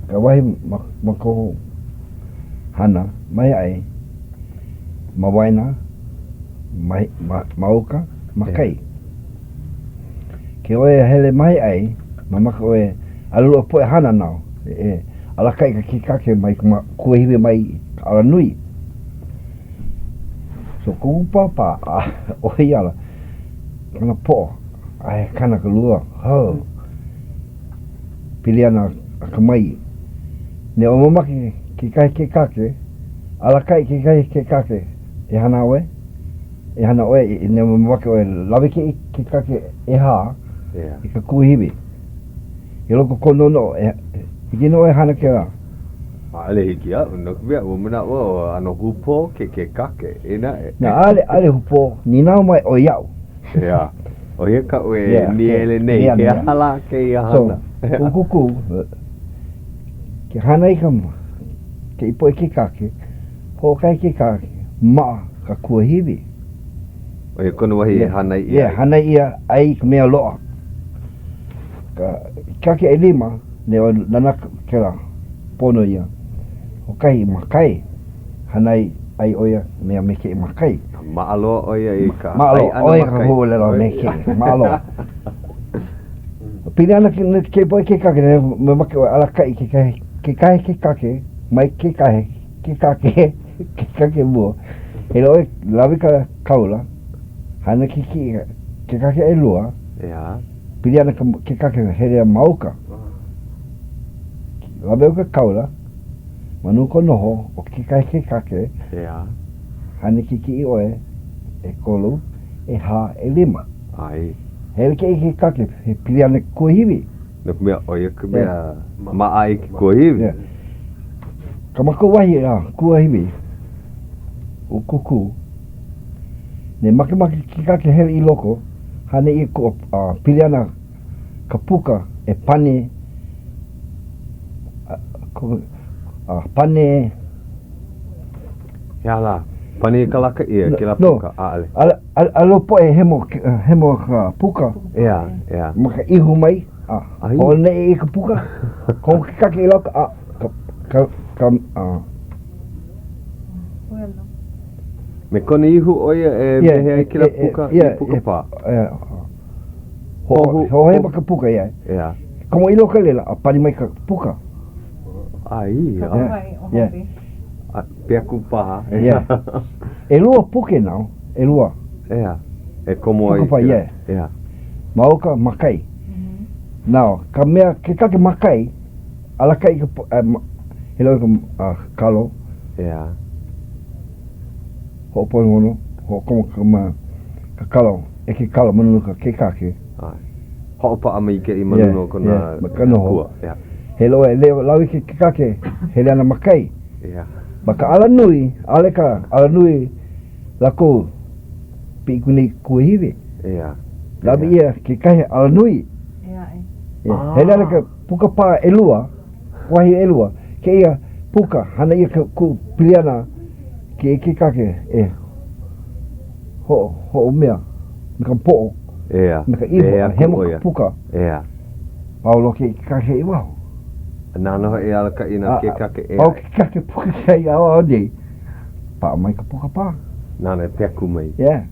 Ka wahi ma, ma kohu hana mahiʻai ma waena, ma, ma, ma uka, ma kai. Ke ʻoe hele mahiʻai, mamake ʻoe ʻaʻole loa poʻe hana nāu e alakaʻi ka kekake mai ka kuahiwi mai ka alanui. So koʻu pāpā a ʻo ia ala kona poʻo a he kanaka lua ho pili ana akamai. Ne ʻo mamake kekahi kekake, alakaʻi kekahi kekake e hana ʻoe. E hana ʻoe i ne mamake ʻoe lawe ke kekake ʻehā i ka kuahiwi. I loko kou noʻonoʻo, e hiki nō e hana kēlā. ʻAʻole hiki iaʻu, no ka mea, ua manaʻo au ʻano hūpō ke kekake, inā e. Na, ʻaʻole, ʻaʻole hūpō, nīnau mai ʻoe iaʻu. Ea, ʻo ia kaʻu e nīele nei, he aha lā kēia hana? So, kuʻu kūkū, ke hana i ka, ke poʻe kekake, hoʻokahi kekake, maʻa ka kuahiwi. ʻO ia kona wahi e hānai ʻia ai. Yeah, hānai ʻia ai ka mea loaʻa. Ka kekake ʻelima, ne ʻoe nana kela pono ia. Hoʻokahi ma kai, hānai ai ʻo ia mea me ke ma kai. Maʻa loa ʻo ia i ka ʻai ʻana ma kai. Maʻa loa, ʻo ia ka huaʻōlelo me ke, maʻa loa. Pili ana ke poʻe kekake, ne mamake ʻoe alakaʻi kekahi, kekahi kekake mai kekahi kekake, kekake mua. Hele ʻoe lawe ka kaula, hana ke kiʻi kekake ʻelua. Yeah. Pili ana ka kekake hele a ma uka. Lawe ʻoe ka kaula, ma nui ka noho o kekahi kekake. Yeah. Hana ke kiʻi ʻoe, ʻekolu, ʻehā, ʻelima. ʻAe. Hele ke kekake, he pili ana ke kuahiwi. No ka mea, ʻo ia ka mea maʻa i ke kuahiwi. Yeah. Ka makou wahi a kuahiwi, ʻo Kukū, ne makemake kekake hele i loko, hana ʻia ko a pili ana ka puka e pane a pane He aha lā? Pane i kalaka ʻia kēlā puka, ʻaʻole. No, ʻaʻole poʻe hemo, hemo ka puka. ʻEā, ʻeā. Ma ka ihu mai, a hoʻoneʻe i ka puka, komo kekake i loko, a ka, ka, ka, a. Me kona ihu ʻo ia e wehe ai kēlā puka, i puka pā. Hoʻohemo ka puka, ia. ʻEā. Komo i loko laila, a pani mai ka puka. ʻAe, ʻeā. A peku paha. Yeah. ʻElua puke now, ʻelua. ʻEā. E komo ai. Puka pā, yeah. ʻEā. Ma uka, ma kai. Now, ka mea, kekake ma kai, alakaʻi ka, hele ʻoe i ka kalo. ʻEā. Hoʻoponopono, hoʻokomo ka ma ka kalo, e ke kalo ma luna o ka kekake. ʻAe. Hoʻopaʻa maikaʻi ma luna o kona ma ka noho. kua. ʻEā. Hele ʻoe, le, lawe ke kekake, hele ana ma kai. ʻEā. Ma ka alanui, ʻaʻole ka alanui lākou piʻi aku nei kuahiwi. ʻEā. Lawe ʻia kekahi alanui. ʻEā. ʻEā. Hele ana ka puka pā ʻelua, wahi ʻelua, kēia puka, hana ʻia ka ku pili ana ke kekake e hoʻo, hoʻomea me ka poʻo, ʻEā. me ka ihu, hemo ka puka. ʻEā. Pau loa ke kekake i waho. Nāna hoʻi e alakaʻi nā kekake ʻē Pau kekake puka kai aoao nei, paʻa mai ka puka pā. Nāna e peku mai. Yeah.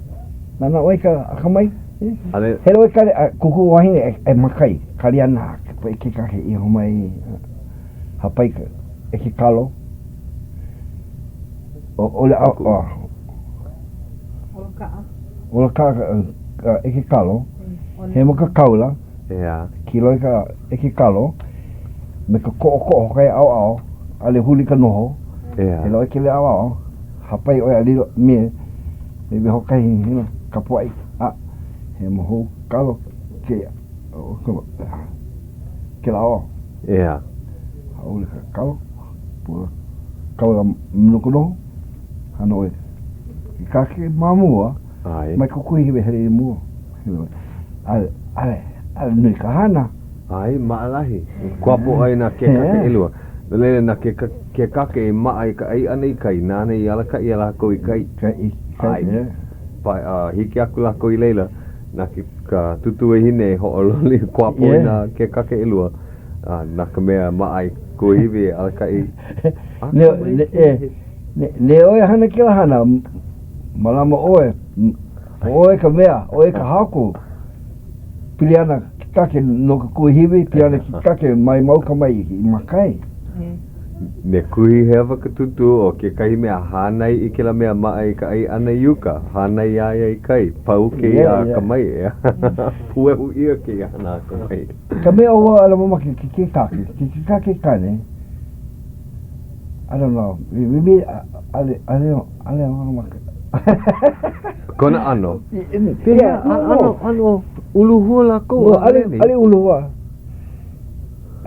Nānā ʻoe ka akamai. Yeah. ʻAʻole. Hele ʻoe kali, a kuku wahine e, e makai, kali ana ka poʻe kekake iho mai, hāpai ka, e ke kalo. ʻO, ʻole, a, a. ʻOlokaʻa. ʻOlokaʻa ka, e ke kalo. Hemo ka kaula. ʻEā. Kiloi ka, e ke kalo. Me ka koʻokoʻo hoʻokahi ʻaoʻao, ʻaʻole huli ka noho. ʻEā. Hele ʻoe kēlā ʻaoʻao, hāpai ʻoe a lilo me, maybe hoʻokahi, you know, kapuaʻi, a he mau hou kalo kēia, kēlā ʻaoʻao. ʻEā. Hāʻule ka kalo, pua kaula no ka noho, hana ʻoe. I kake ma mua, ʻAe. Mai ke kuahiwi hele i mua. ʻAʻole, ʻaʻole, ʻaʻole nui ka hana. ʻAe, maʻalahi. Kuapo ʻai na kekake ʻelua. No laila, na ke kekake i maʻa i ka ʻai ʻana i kai, nāna i alakaʻi iā lākou i kai. Kai, kai, ʻAe. Pae, a hiki aku lākou i laila, na ke, ka tūtū wahine e hoʻololi kuapo i nā kekake ʻelua, a na ka mea maʻa i kuahiwi e alakaʻi. Ne, ne, e, ne, ne ʻoe hana kēlā hana, Mālama ʻoe, ʻoe ka mea, ʻoe ka haku. Pili ana ke kake no ka kuahiwi, pili ana ke kake mai mauka mai i makai. Me kuhi hewa ka tūtū ʻo kekahi mea hānai i kēlā mea maʻa i ka ʻai ʻana i uka, hānai iā ia i kai, pau kēia akamai, ʻeā. Puehu ʻia kēia hana akamai. Ka mea ua ala mamake ke kekake, ke kekake kane, I don't know, maybe, ʻaʻole, ʻaʻole, ʻaʻole mamake. Kona ʻano. Pehea, ʻano, ʻano uluhua lākou? No, ʻaʻole, ʻaʻole uluhua.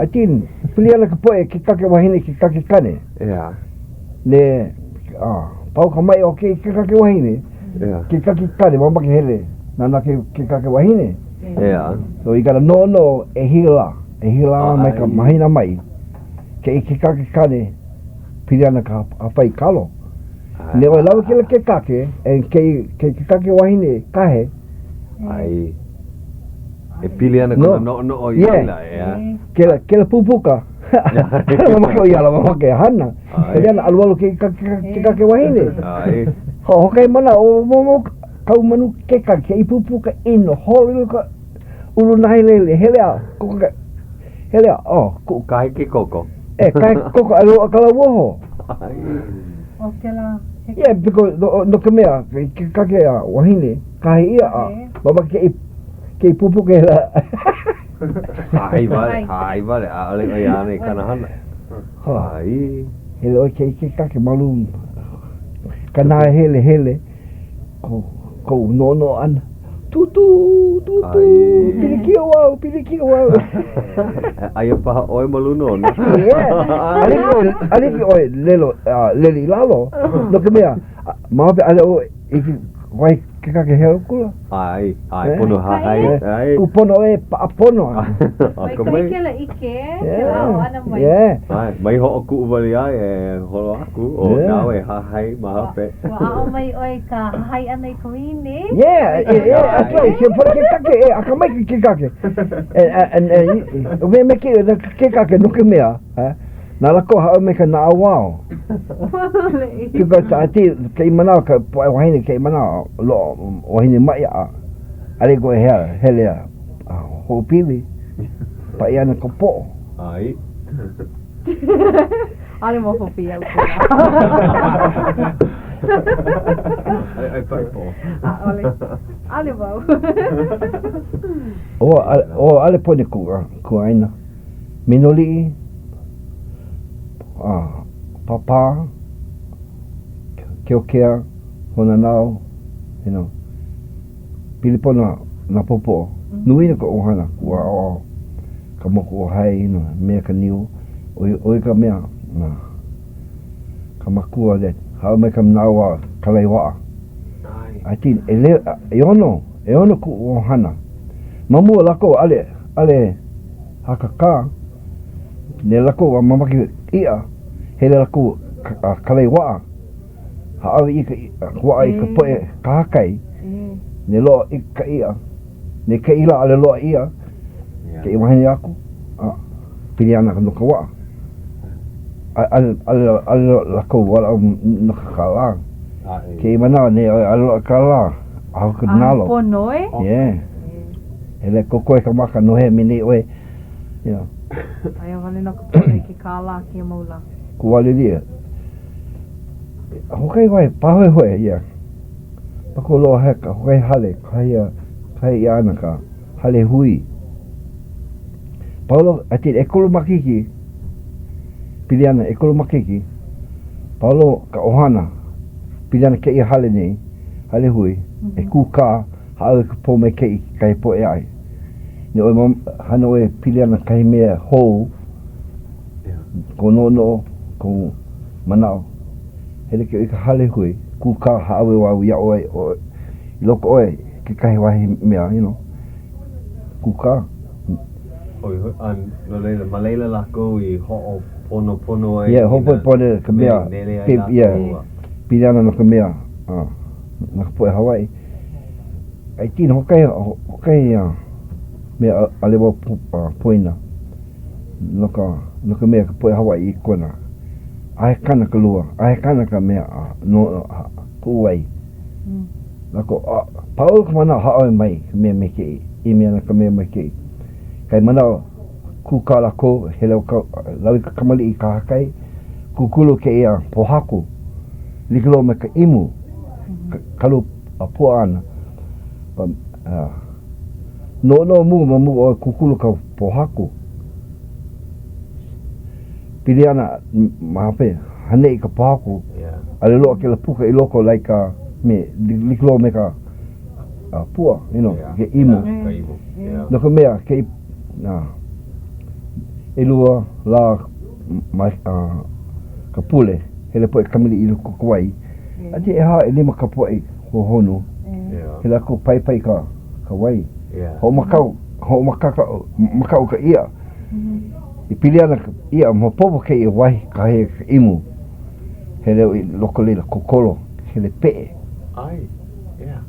I think, pili ana ka poʻe kekake wahine kekake kane. ʻEā. Ne, ah, pau ka maʻi o ke kekake wahine. ʻEā. Kekake kane, mamake hele, nānā ke kekake wahine. ʻEā. So you gotta noʻonoʻo ʻehia lā, ʻehia lā mai ka mahina mai. Ke kekake kane, pili ana ka hāpai kalo. Ne ʻoe lawe kēlā kekake, and ke, ke kekake wahine kahe. ʻAe. E pili ana kona noʻonoʻo i laila, ʻeā. Kēlā, kēlā pupuka. Mamake ʻo ia ala, mamake e hana. Pili ana alualu ke kekake wahine. ʻAe. Hoʻokahi manawa, o mo kau manu kekake, ke i pupuka ʻino, holo ka ulu nāhelehele, hele a kokoke. Hele a, oh, kuʻu. Kahe ke koko. E, kahe ke koko, a loaʻa ka lauoho. ʻO kēlā, he. Yeah, because no, no ka mea, ke kake a wahine, kahe ʻia a, mamake ke i, ke i pupuke la. Hai wale, hai wale, ʻaʻole ʻo ia ana i kāna hana. Hai. Hele ʻoe ke i ke kake malu ka nāhelehele. Ko, koʻu noʻonoʻo ʻana, Tūtū, tūtū, pilikia wau, pilikia wau. Aia paha ʻoe ma luna ona. Yeah. ʻAʻole ʻoe, ʻaʻole ʻoe lelo, uh, lele i lalo, no ka mea, ma hope ʻaʻole ʻoe i wahi kekake hele kula. ʻAe, ʻae, pono hahai, ʻae. Kūpono e paʻa pono. Maikaʻi kēlā ʻike, kēlā aʻo ʻana mai. Yeah. ʻAe, mai hoʻokuʻu wale iā ia e holo aku, ʻo nāu e hahai ma hope. Ua aʻo mai ʻoe i ka hahai ʻana i ka wahine. Yeah, yeah, that's right. Ke pono kekake, e, akamai ke kekake. And, and, and, me me ke, kekake no ka mea, ha? Na lākou hāʻawi mai ka naʻauao. Because I think kēia manawa ka poʻe wahine kēia manawa loaʻa wahine maʻi a ʻaʻole koe hea hele a hoʻopili paʻi ana ka poʻo. ʻAe. ʻAʻole maopopo iaʻu kēlā. ʻAʻole ʻoe paʻi poʻo. ʻAʻole. ʻAʻole wau. ʻO ʻo ʻaʻole pono kuʻu kuaʻāina. Minoliʻi, a Pāpā, Keokea, Hōnanau, you know, pili pono nā pōpō. Nui nō ka ʻohana, kuʻu ʻaoʻao, ka moku ʻo Hae, you know, mea ka niu, ʻo ia ka mea, na ka makua that hāʻawi mai ka manawa kalai waʻa. I think ʻeono, ʻeono kuʻu ʻohana. Ma mua lākou ʻaʻole, ʻaʻole hakakā, ne lākou a mamake iʻa, hele lākou a kalai waʻa, hāʻawi ʻia ka waʻa i ka poʻe kahakai, ne loaʻa i ka iʻa, ne kēia lā ʻaʻole loaʻa iʻa, kēia wahine aku, a pili ana no ka waʻa. ʻAʻole lākou walaʻau no ka kālā. Kēia manawa ne ʻaʻole loaʻa kālā, a hoka nalo. A pono e? Yeah. Hele kōkua i ka maka no hea me nei ʻoe, you know. Aia wale nō ka pono i ke kālā kēia mau lā. Kuwalilia. Hoʻokahi wahi pāhoehoe ia. Pako loa he ka hoʻokahi hale, kahi a, kahi ʻia ana ka hale hui. Paulo, I think ʻekolu makahiki. Pili ana ʻekolu makahiki, pau ka ʻohana, pili ana kēia hale nei, hale hui, e kūkā, hāʻawi ka pōmaikaʻi i kekahi poʻe aʻe. Ne ʻoe hana ʻoe pili ana kahi mea hou, kou noʻonoʻo, kou manaʻo. Hele ke i ka hale hui, kūkā hāʻawi wau iā ʻoe, i loko ʻoe kekahi wahi mea, you know, kūkā. ʻOi, a no laila, ma laila lākou i hoʻoponopono ai Yeah, hoʻoponopono i ka mea, nele ai lākou. Yeah, pili ana no ka mea, na ka poʻe Hawaiʻi. I think hoʻokahi, hoʻokahi mea ʻaʻole wau poina no ka, no ka mea ka poʻe Hawaiʻi i kona. ʻAhe kanaka lua, ʻahe kanaka mea no kuʻu ai. Lākou, pau ka manaʻo hāʻawi mai ka mea maikaʻi, ʻimi ana ka mea maikaʻi. Kai manaʻo kūkā lākou, hele o ka, lawe ka kamaliʻi i kahakai, kūkulu kēia pōhaku, like loa me ka imu, kalu a puaʻa ana. But, uh, noʻonoʻo mua ma mua o kūkulu ka pōhaku. Pili ana ma hope, haneʻi ka pōhaku, ʻaʻole loaʻa kēlā puka i loko like a me, like loa me ka pua, you know, ke imu. No ka mea, ke, nā, ʻelua lā ma ka pule, hele poʻe kamaliʻi i loko o ka wai, a te ʻehā ʻelima ka poʻe hohonu, hele aku paipai ka, ka wai. Hoʻomakau, hoʻomakaka, makaʻu ka iʻa. I pili ana ka iʻa, maopopo kēia wahi kahi ka imu. Hele i loko laila kokolo, hele peʻe. ʻAe, yeah.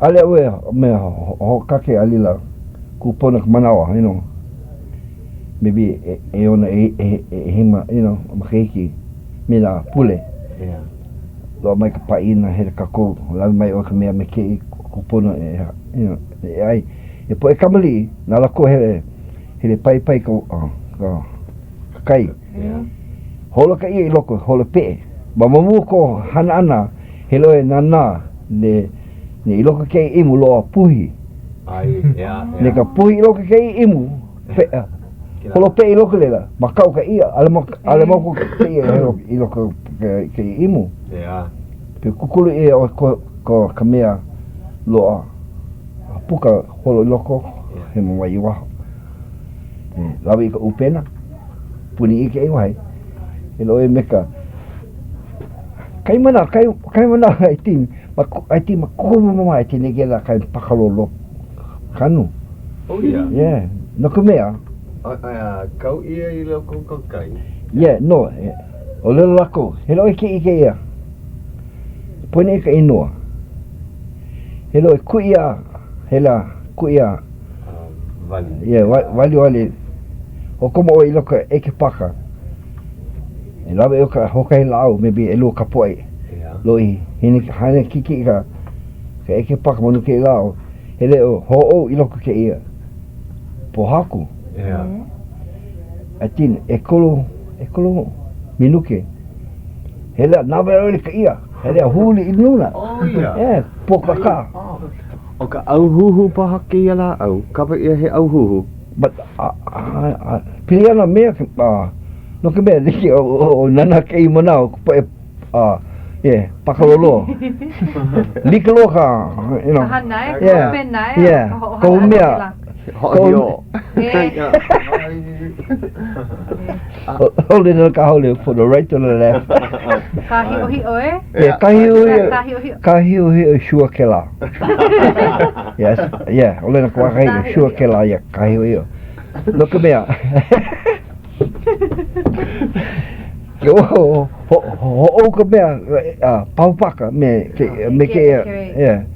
ʻAʻole ʻoe mea hoʻokake a laila kūpono ka manawa, you know. Maybe e ona e, e, e hima, you know, makahiki me nā pule. Yeah. Loaʻa mai ka pāʻina, hele kākou, lawe mai ʻoe ka mea me kēia kūpono e, you know, e ʻai. E poʻe kamaliʻi, na lākou hele, hele paipai ka, ka, ka kai. Yeah. Holo ka iʻa i loko, holo peʻe. Ma ma mua ko hana ʻana, hele ʻoe nānā, ne, ne i loko kēia imu loaʻa puhi. ʻAe, yeah, yeah. Ne ka puhi i loko kēia imu, peʻa. Holo peʻe i loko laila, makaʻu ka iʻa, ʻaʻole ma, ʻaʻole maopopo ka iʻa e holo i loko kēia imu. Yeah. Ke kūkulu ʻia ʻoe ko, ko ka mea loaʻa. A puka holo i loko, hemo mai i waho. E lawe i ka ʻupena, puni i kēia wahi. Hele ʻoe me ka kai mana, kai, kai mana I think, ma, I think ma kuku mama I think kēlā kai pakalolo kanu. Oh yeah. Yeah, no ka mea. A, a, kau ʻia i loko o ka kai. Yeah, no, ʻōlelo lākou, hele ʻoe kiʻi i kēia. Poina i ka inoa. Hele ʻoe kuʻi a, hele a kuʻi a. Wali. Yeah, wali wali. Hoʻokomo ʻoe i loko ʻeke paka. E lawe ʻoe ka hoʻokahi lāʻau, maybe ʻelua kapuaʻi. Yeah. Lōʻihi. Hene, hana kiʻikiʻi ka, ka ʻeke paka ma luna kēia lāʻau. Hele ʻoe, hōʻou i loko kēia pōhaku. Yeah. I think, ʻekolu, ʻekolu minuke. Hele a nāwaliwali ka iʻa. Hele a huli i luna. Oh, yeah. Yeah, pōkakā. Oh. ʻO ka ʻauhuhu paha kēia lāʻau, kapa ʻia he ʻauhuhu. But, a, a, a, pili ana mea, a, no ka mea, like, o, o, o nana kēia manawa, ka poʻe, a, yeah, pakalolo. Like loa ka, you know. Ka hana e, ka yeah, pena e, yeah, ka hoʻohana kohu mea, kēlā. Hoʻohiō. Holding the ka haole for the right to the left. Ka hiʻohiʻo e? Yeah, ka hiʻohiʻo. Ka hiʻohiʻo. Ka hiʻohiʻo sure kēlā. Yes, yeah, ʻole na ka waka sure kēlā, yeah, ka hiʻohiʻo. No ka mea. Hoʻou ka mea, pahu paka me ke, me ke, yeah.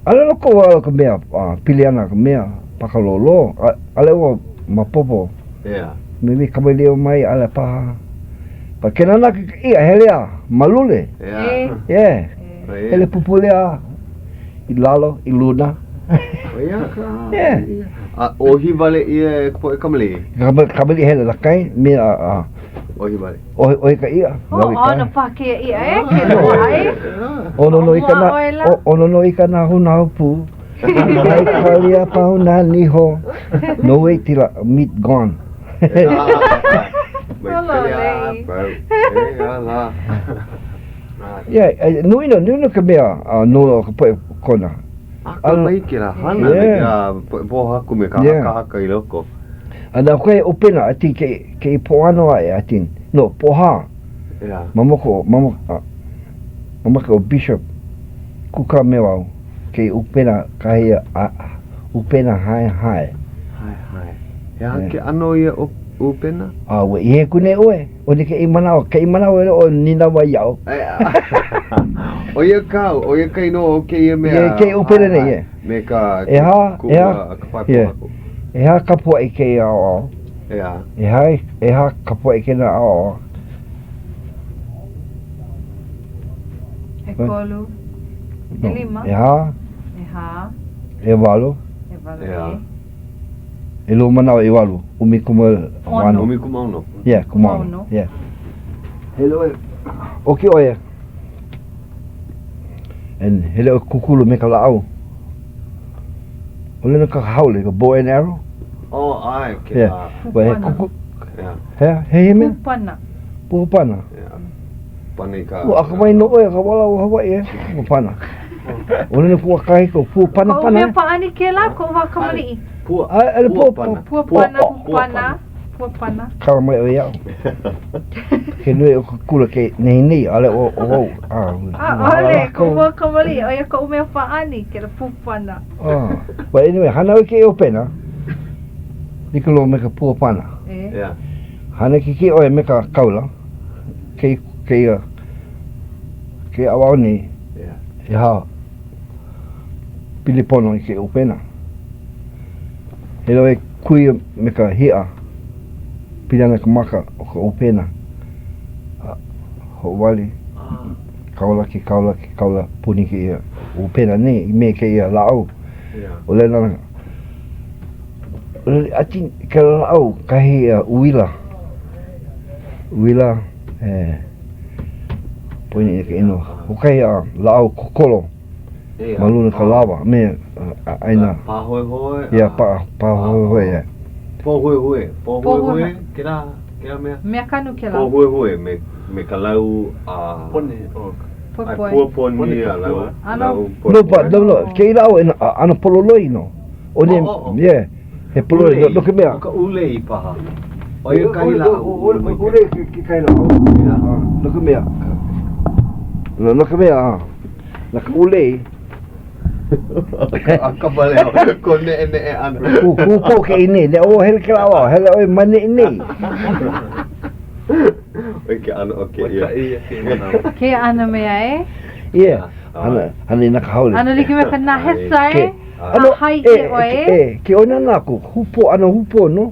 ʻAʻole loko wau ka mea pili ana ka mea pakalōlō, ʻaʻole wau maopopo. Yeah. Maybe kamaʻilio mai ʻaʻole paha. But ke nānā ke iʻa hele a malule. Yeah. Yeah. Hele pupule a i lalo, i luna. ʻO ia ka. Yeah. A ʻohi wale ʻia e ka poʻe kamaliʻi? Kamaliʻi hele lakai me a. ʻOhi wale. ʻOhi, ʻohi ka iʻa. Oh, ʻono paha kēia iʻa e, ke loaʻa e. ʻOno nō i ka na, ʻono nō i ka nahunahu pū. Mai kalia pau nā niho. No wait till meat gone. Maikaʻi a pau. E ala. Yeah, nui nō, nui nō ka mea a no ka poʻe Kona. Akamai kēlā hana me kēlā poʻe pōhaku me ka hakahaka i loko. A na koe ʻupena, I think, ke, ke pōʻano aʻe, I think, no, pōhā. Yeah. Mamoko, mamoko, mamake o Bishop kūkā me wau, ke ʻupena kahi a, ʻupena haehae. Haehae. He aha ke ʻano ia o ʻupena? A ua ʻihe aku nei ʻoe. ʻO ne kēia manawa, kēia manawa e o nīnau mai iaʻu. ʻO ia kau, ʻo ia ka inoa o kēia mea. Yeah, kēia ʻupena nei, yeah. Me ka ʻEhā, ʻehā, ka pae yeah. pōhaku. ʻEhā kapuaʻi kēia ʻaoʻao. ʻEā. ʻEhā, ʻehā kapuaʻi kēnā ʻaoʻao. ʻEkolu. No, ʻElima. ʻEhā. ʻEhā. ʻEwalu. ʻEwalu, ʻEā. e. ʻElua manawa ʻewalu, ʻumikūmāono. ʻUmikūmāono. Yeah, kūmāono. Yeah. Hele ʻoe, ʻoki ʻoe, and hele ʻoe kūkulu me ka lāʻau. ʻOle no ka haole, ka bow and arrow. Oh, ʻae, ke Yeah. Well, he kuku, Yeah. he, he he mea? Pūpana. Pūpana. Yeah. Pana i ka... Ua akamai nō ʻoe, ka wala o Hawaii, e. Pūpana. ʻOle no pua kahiko, pua pana Koʻu pana. mea pāʻani kēlā, koʻu wā kamaliʻi. Pua, A, ele pua pua, pana. Pua pana, pua pana, pua pana. Kala mai ʻoe iaʻu. Ke nui o ka kula ke nehinei, ʻaʻole ʻo ʻo wau. ʻAʻole, koʻu wā kamaliʻi, ʻo ia koʻu mea pāʻani, kēlā pū pana. Oh. But anyway, hana ʻoe kēia ʻupena, like loa me ka pua pana. E. Yeah. Hana kīkī ʻoe me ka kaula, ke, kēia, ke ʻaoʻao nei, Yeah. ʻehā, pili pono i ke ʻupena. Hele ʻoe kui me ka hiʻa, pili ana ka maka o ka ʻupena. A hoʻowali, kaula ke kaula ke kaula puni kēia ʻupena nei me kēia lāʻau. ʻŌlelo ana, I think kēlā lāʻau kahi uila, uila e poina ʻia ka inoa. ʻO kahi lāʻau kokolo. Ma luna ka lawa, me ʻāina. Pāhoehoe. Yeah, pa, pāhoehoe, yeah. Pōhuehue, pōhuehue, kēlā, kēlā mea? Mea kanu kēlā. Pōhuehue me, me ka lau a... Poni, oh. Poepoe. Pua poni a lau, lau poepoe. No, but, no, no, kēia lāʻau e ʻano pololoi nō. ʻO ne, yeah, he pololoi, no, no ka mea. ʻO ka ʻūlei paha. ʻO ia kahi lāʻau ʻūlei maikaʻi. ʻUlei kekahi lāʻau, no ka mea, no, no ka mea, na ka ʻūlei. Akamai ko neʻeneʻe ʻana. Kū, kū ke nei, ne o hele ke lāʻau, hele ʻoe ma neʻi nei. ʻOi ke ʻano o kēia. Maikaʻi ia kēia manawa. Kēia ʻano mea e? Yeah, hana, hana i nā ka haole. ʻAno like me ka nahesa e? ʻAno, Hahai e, ʻia ʻoe e, e, ke ʻoi nānā aku, hūpō, ʻano hūpō nō.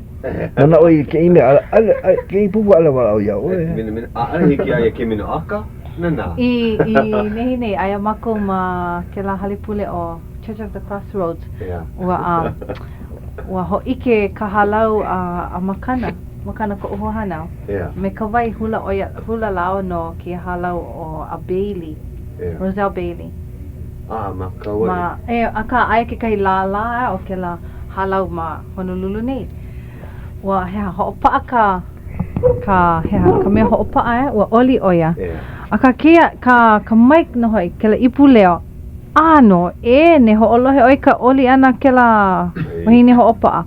Manaʻo i kēia mea, ʻaʻole, ʻaʻole, kēia pupu ʻaʻole walaʻau iā ʻoe. Minamina, ʻaʻole hiki iā ia ke minoʻaka, nānā. I, i nehinei, aia mākou ma kēlā hale pule ʻo Church of the Crossroads. Yeah. Ua, um, ua hōʻike ka hālau a, a Makana, Makana koʻu hoahānau. Yeah. Me ka wai hula ʻo ia, hula lāua no kēia hālau ʻo a Bailey, Yeah. Roselle Bailey. A ma Kauaʻi. Ma, e, akā, aia kekahi lālā o kēlā hālau ma Honolulu nei. Ua, he aha, hoʻopaʻa ka, ka, he aha, ka mea hoʻopaʻa, e, ua oli ʻo ia. Yeah. Akā, kēia, ka, ka mic nō hoʻi, kēlā ipu leo, ʻano ʻē, ne hoʻolohe ʻoe i ka oli ʻana kēlā wahine hoʻopaʻa.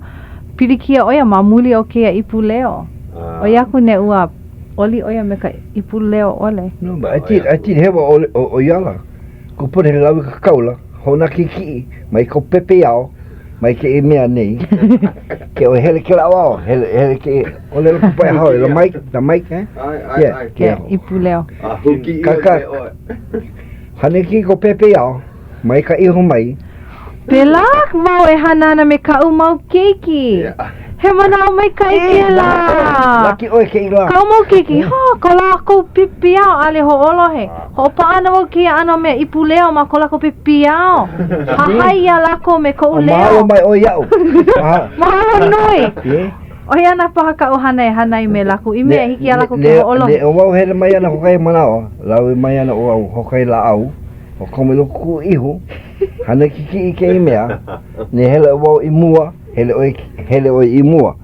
Pilikia ʻo ia ma muli o kēia ipu leo. ʻOi aku ne ua oli ʻo ia me ka ipu leo ʻole. No, but I think, I think hewa ʻo, ʻo, ʻo ia ala. Kūpono he lawe ka kaula, hoʻonākikiʻi mai kou pepeiao, mai kēia mea nei. Ke ʻoe hele kēlā ʻaoʻao, hele, hele ke, ʻōlelo ka poʻe haole, the mic, the mic, eh? ʻAe, ʻae, Yeah, ʻae. Ke ipu leo. A huki ʻia Kaka. me ʻoe. Hana ki kou pepeiao, mai ka iho mai. Pēlā wau e hana ana me kaʻu mau keiki. Yeah. He manaʻo maikaʻi kēlā. Laki ʻoe kēia lā. Kaʻu mau keiki, hā, ko lākou pepeiao ʻaʻole hoʻolohe. Hoʻopaʻa ana wau kēia ʻano mea ipu leo ma ko lākou pepeiao. Hahai iā lākou me koʻu leo. Mahalo mai ʻoe iaʻu. Mahalo nui. Yeah. ʻO ia ana paha kaʻu hana e hana ai me lākou i mea e hiki iā lākou ke hoʻolohe. Ne, ʻo wau hele mai ana hoʻokahi manawa, lawe mai ana ʻo au hoʻokahi lāʻau, ʻo komo i loko kuʻu ihu, hana kikiʻi kēia mea, ne hele wau i mua, hele ʻoe, hele ʻoe i mua.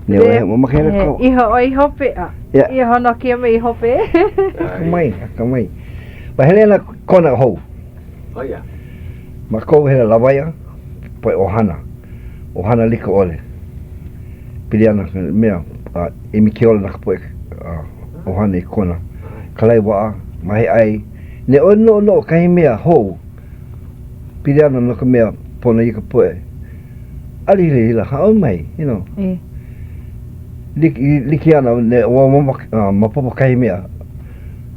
Ne ʻoe mamake hele ko. Iho ʻoe i hope a. Yeah. Iho no kēia mea i hope. Akamai, akamai. Ma hele ana kona hou. Oh yeah. Makou hele lawaiʻa, poʻe ʻohana, ʻohana like ʻole. Pili ana ka mea, a ʻimi ke ola na ka poʻe ʻohana i kona. Kalai waʻa, mahiʻai, ne ʻoe noʻonoʻo kahi mea hou, pili ana no ka mea pono i ka poʻe. ʻAʻole hilahila, hāʻawi mai, you know. Like, like ana, ne, ua maopopo kahi mea,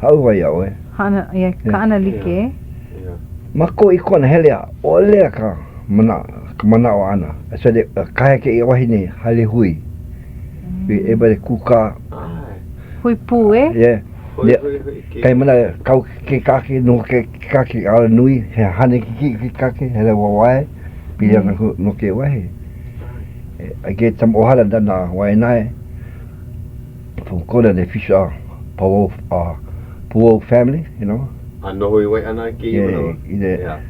hāʻawi wau iā ʻoe. Hana, yeah, kaʻana like. Yeah. Makou i kona hele a ʻole ka mana, ka manaʻo ʻana. I said, kahe kēia wahine hale hui. Everybody kūkā. Hui pū, e? Yeah. Hui, hui, hui. Kahi mana, kau ke kake, no ke kake ala nui, he hane ke ke kake, hele wāwae, pili ana no ke wahi. I get some ʻohana na nā Waiʻanae, from Kona, they fish uh, Powell, uh, Powell family, you know. A noho i Waiʻanae kēia manawa? Yeah, i le, yeah.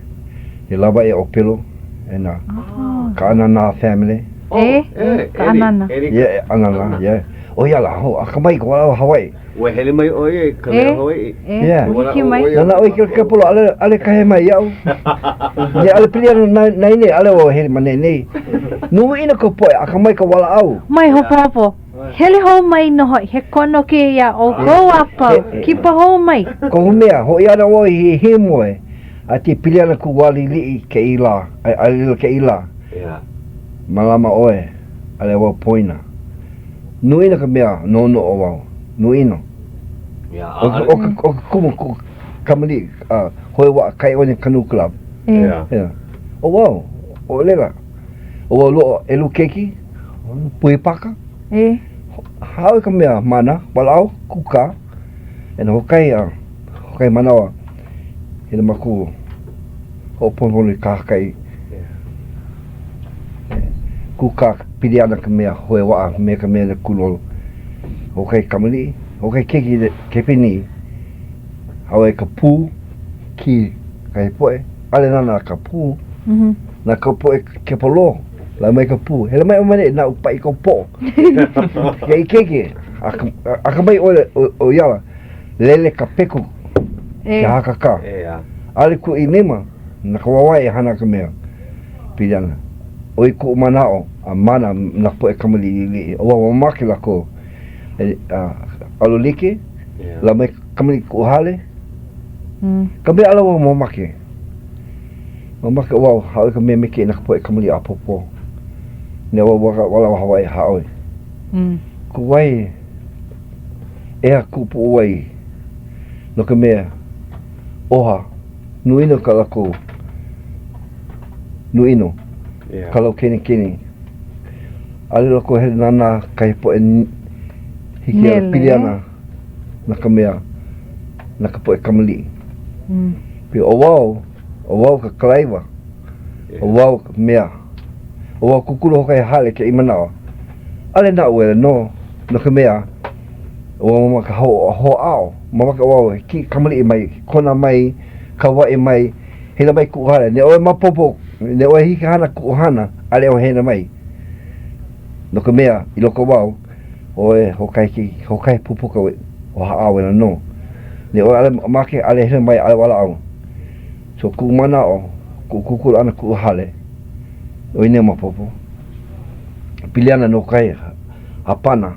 i lawaiʻa ʻōpelo, e nā oh. ka ʻanana family. Oh, e, e, ka ʻanana. Yeah, ʻanana, yeah. ʻO ia la, ho, akamai ko walaʻau Hawaii. Ua hele mai ʻoe i ka leo Hawaiʻi. E, yeah. hiki mai. Nana ʻoe ke kepolo, ʻale, ʻale kahe mai iaʻu. Ne ʻale pili ana na, na ine, ʻale o hele ma nei nei. Nui ʻino ka poʻe, akamai ka walaʻau. Mai hopohopo. Hele hou mai nō hoʻi, he kono kēia iā ʻoukou a pau. Kipa hou mai. Kohu mea, hoʻi ana ʻoe i hiamoe, a te pili ana ku wā liʻiliʻi kēia lā, a lilo kēia lā. Mālama ʻoe, ʻaʻole wau poina. Nui ʻino ka mea noʻonoʻo wau, nui ʻino. ʻO ka kumu kuʻu kamaliʻi, hoe waʻa kai one canoe club. ʻO wau, ʻo lela. ʻO wau loaʻa ʻelua keiki, puhi paka. E. Hāʻawi ka mea mana, walaʻau, kūkā, and hoʻokahi a hoʻokahi manawa hele mākou hoʻoponopono i kahakai. Kūkā pili ana ka mea hoe waʻa me ka mea kūlolo. Hoʻokahi kamaliʻi, hoʻokahi keiki kepeni, hāʻawi ka pū, kī kahi poʻe, ʻaʻole nānā ka pū. Na ka poʻe kepolō, lawe mai ka pū. Hele mai ʻoe ma neʻi, naʻu paʻi kou poʻo. Ke keiki, akamai ʻoe ʻo ia ala, lele ka peku, ke hakakā. ʻAʻole kuʻi lima, na ka wāwae e hana ka mea. Pili ana. ʻOi kuʻu manaʻo a mana na ka poʻe kamaliʻi liʻiliʻi. ʻO wau mamake lākou. ʻAlo like, lawe mai kamaliʻi kuʻu hale. Ka mea ʻala wau mamake. Mamake wau, hāʻawi ka mea maikaʻi na ka poʻe kamaliʻi ʻapōpō. Ne wau walaʻau Hawaiʻi hāʻawi. Kuʻu wahi, ʻeha kuʻu puʻuwai no ka mea, ʻoha, nui ʻino ka lākou, nui ʻino ka lau kenikeni. ʻAʻole lākou hele nānā kahi poʻe hiki a pili ana na ka mea, na ka poʻe kamaliʻi. ʻO wau, ʻO wau ka kalaiwa, ʻo wau ka mea, ʻo wau kūkulu hoʻokahi hale kēia manawa. ʻAʻole naʻu wele nō, no ka mea, ʻo wau ma ka hoʻāʻo, mamake wau e kiʻi kamaliʻi mai Kona mai, Kauaʻi mai, hele mai kuʻu hale. Ne ʻoe maopopo, ne ʻoe hiki hana kuʻu hana, ʻaʻole ʻoe hele mai. No ka mea, i loko wau, ʻoe hoʻokahi keiki, hoʻokahi pupuka o haʻawela nō. Ne ʻoe ʻaʻole make, ʻaʻole hele mai, ʻaʻole walaʻau. So kuʻu manaʻo, kuʻu kūkulu ʻana kuʻu hale, ʻo ia nei maopopo. Pili ana no kahi hāpana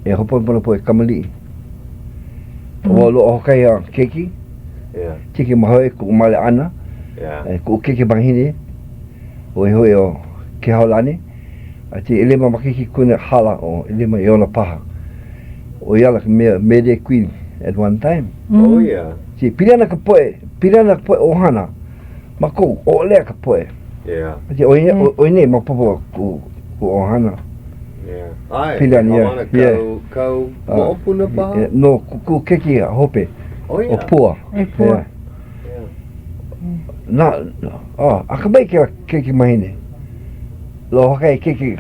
e hoponopono poʻe kamaliʻi. ʻO wau loaʻa hoʻokahi a keiki, keiki ma hope kuʻu male ʻana, kuʻu keiki mahine, ʻo ia hoʻi ʻo Kehaulani, a te ʻelima makahiki kona hala ʻo ʻelima i ola paha. ʻO ia ala ka mea Mele Queen at one time. Oh yeah. See, pili ana ka poʻe, pili ana ka poʻe ʻohana makou, ʻoʻolea ka poʻe. Yeah. See, ʻo ia, ʻo ia nei maopopo kuʻu, kuʻu ʻohana. Yeah. ʻAe, Pili ana, yeah, haumana yeah. kau, kau moʻopuna paha? No, kuʻu keiki hope. Oh yeah. ʻO Pua. E Pua. Yeah. Na, oh, akamai kēlā keiki mahine. Loa hoʻokahi keiki,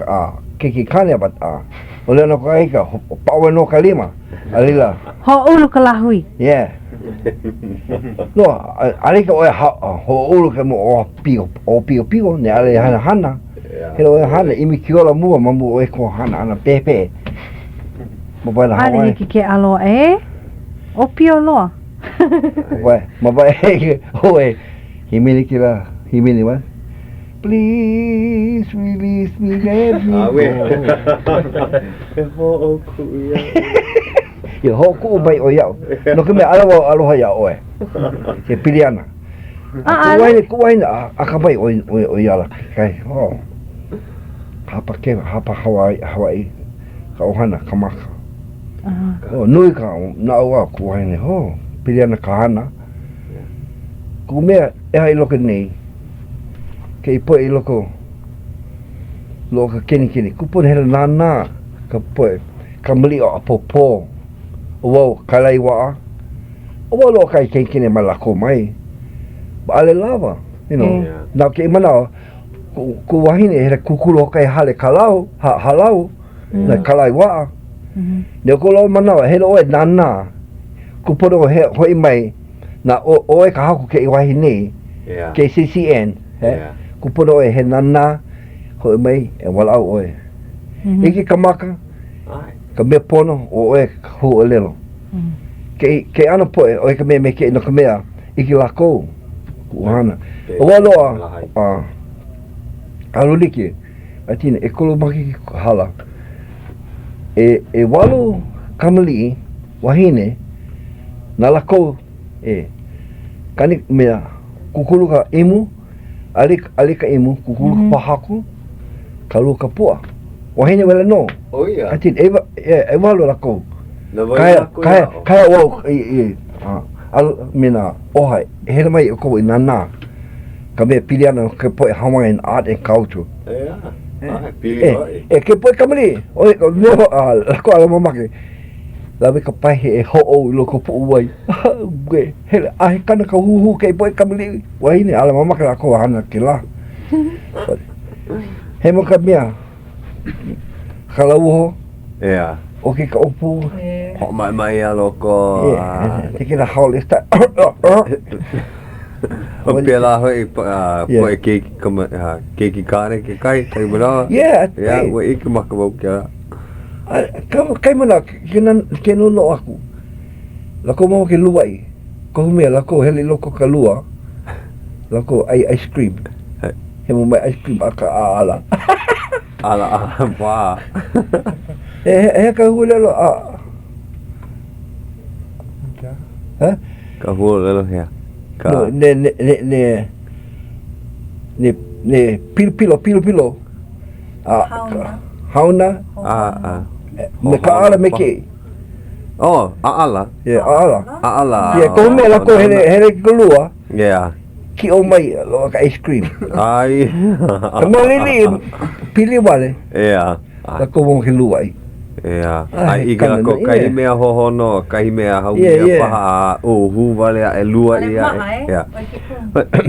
a, keiki kāne, but, a, ʻole ana ka ika, paʻa nō ka lima. A laila. Hoʻoulu ka lāhui. Yeah. No, ʻaʻole ka ʻoe hoʻoulu ka mo o pio, o pio pio, ne ʻaʻole hana hana. Hele ʻoe hana, ʻimi kiola mua ma mua o ko hana ʻana pēpē. Ma waena ʻAʻole Hawaii. hiki ke ʻalo aʻe. ʻŌpio loa. Ma ma wae ʻoe hīmeni kēlā, hīmeni what? Please release me, let me go. E hoʻokuʻu iaʻu. Ia hoʻokuʻu mai ʻoe iaʻu. No ka mea, ʻaʻole wau aloha iā ʻoe. Ke pili ana. A kuʻu wahine, kuʻu wahine, akamai ʻo ʻo ʻo ia ala kekahi. Oh. Hapa ke, hapa Hawaii, Hawaii, ka ʻohana, ka maka. Oh, nui ka naʻauao kuʻu wahine. Oh, pili ana ka hana. Kuʻu mea ʻeha i loko nei, kēia poʻe i loko loa ka kenikeni. Kūpono hele nānā ka poʻe kamaliʻi o ʻapōpō. ʻO wau kālai waʻa. ʻO wau loa kai kenikeni mai lākou mai. ʻAʻole lawa, you know. Yeah. Now kēia manawa, kuʻu wahine hele kūkulu hoʻokahi hale kalau, ha, halau, yeah. na kālai waʻa. Mm -hmm. Ne ko lau manawa, hele ʻoe nānā, kūpono he, hoʻi mai, na ʻoe ka haku kēia wahi nei, yeah. ke CCN, he, yeah. kūpono ʻoe he nānā, hoʻi mai, e walaʻau ʻoe. Mm -hmm. ʻIke ka maka, ka mea pono, ʻo ʻoe ka huaʻōlelo. Mm. Ke, ke ʻano poʻe, ʻoe ka mea me ke, no ka mea, ʻike lākou, kuʻu hana. ʻO wau loa, a, alu like, a tina, ʻekolu makahiki hala, e, ʻewalu kamaliʻi, wahine, na lākou, e, kani mea, kūkulu ka imu, ʻali, ʻali ka imu, kūkulu ka pōhaku, kalu ka puaʻa. Wahine wale nō. ʻO ia. A tina, ʻeiwa, e, ʻewalu lākou. Na wai Kaea, lākou kaea, i aʻo? kaea wau i, i, a, a, me nā ʻoha, e hele mai ʻoukou i nānā ka mea pili ana no ka poʻe Hawaiian art and culture. ʻEā, ʻae, pili E, hoʻi. e ke poʻe kamaliʻi, ʻoe ka mea, a, lākou ala mamake, lawe ka paehe e hoʻō i loko o puʻuwai. Uē, hele, a he kanaka huhū kēia poʻe kamaliʻi, wahine, ala mamake lākou a hana kēlā. He mau ka mea, ka lauoho. ʻEā. ʻOki ka ʻōpū. Hoʻomaʻemaʻe iā loko. Yeah, take it a haul it's that. ʻO pēlā hoʻi poʻe keiki kama keiki kāne kekahi kahi manawa. Yeah. Yeah, ua ʻike maka wau kēlā. Kahi manawa, ke noʻonoʻo aku, lākou mau ke luaʻi, kohu mea lākou hele i loko o ka lua, lākou ʻai ice cream. Hemo mai ice cream a ka ʻaʻala. ʻAla ʻala wā. He he ka huaʻōlelo a. Ha? Ka huaʻōlelo hea? Ka. No, ne ne ne ne ne ne pilopilo pilopilo. A Hauna. Hauna. A a. Me ka ʻaʻala me ke. Oh, ʻaʻala. Yeah, ʻaʻala. ʻAʻala. Yeah, kohu mea lākou hele hele i ka lua. Yeah. Kiʻo mai loa ka ice cream. ʻAe. Ka mea liʻiliʻi pili wale. ʻEā. Lākou mau ke luaʻi. ʻEā. A ʻike lākou kahi mea hohono, kahi mea haumia paha a ʻōhū wale aʻe luaʻi aʻe. ʻEā.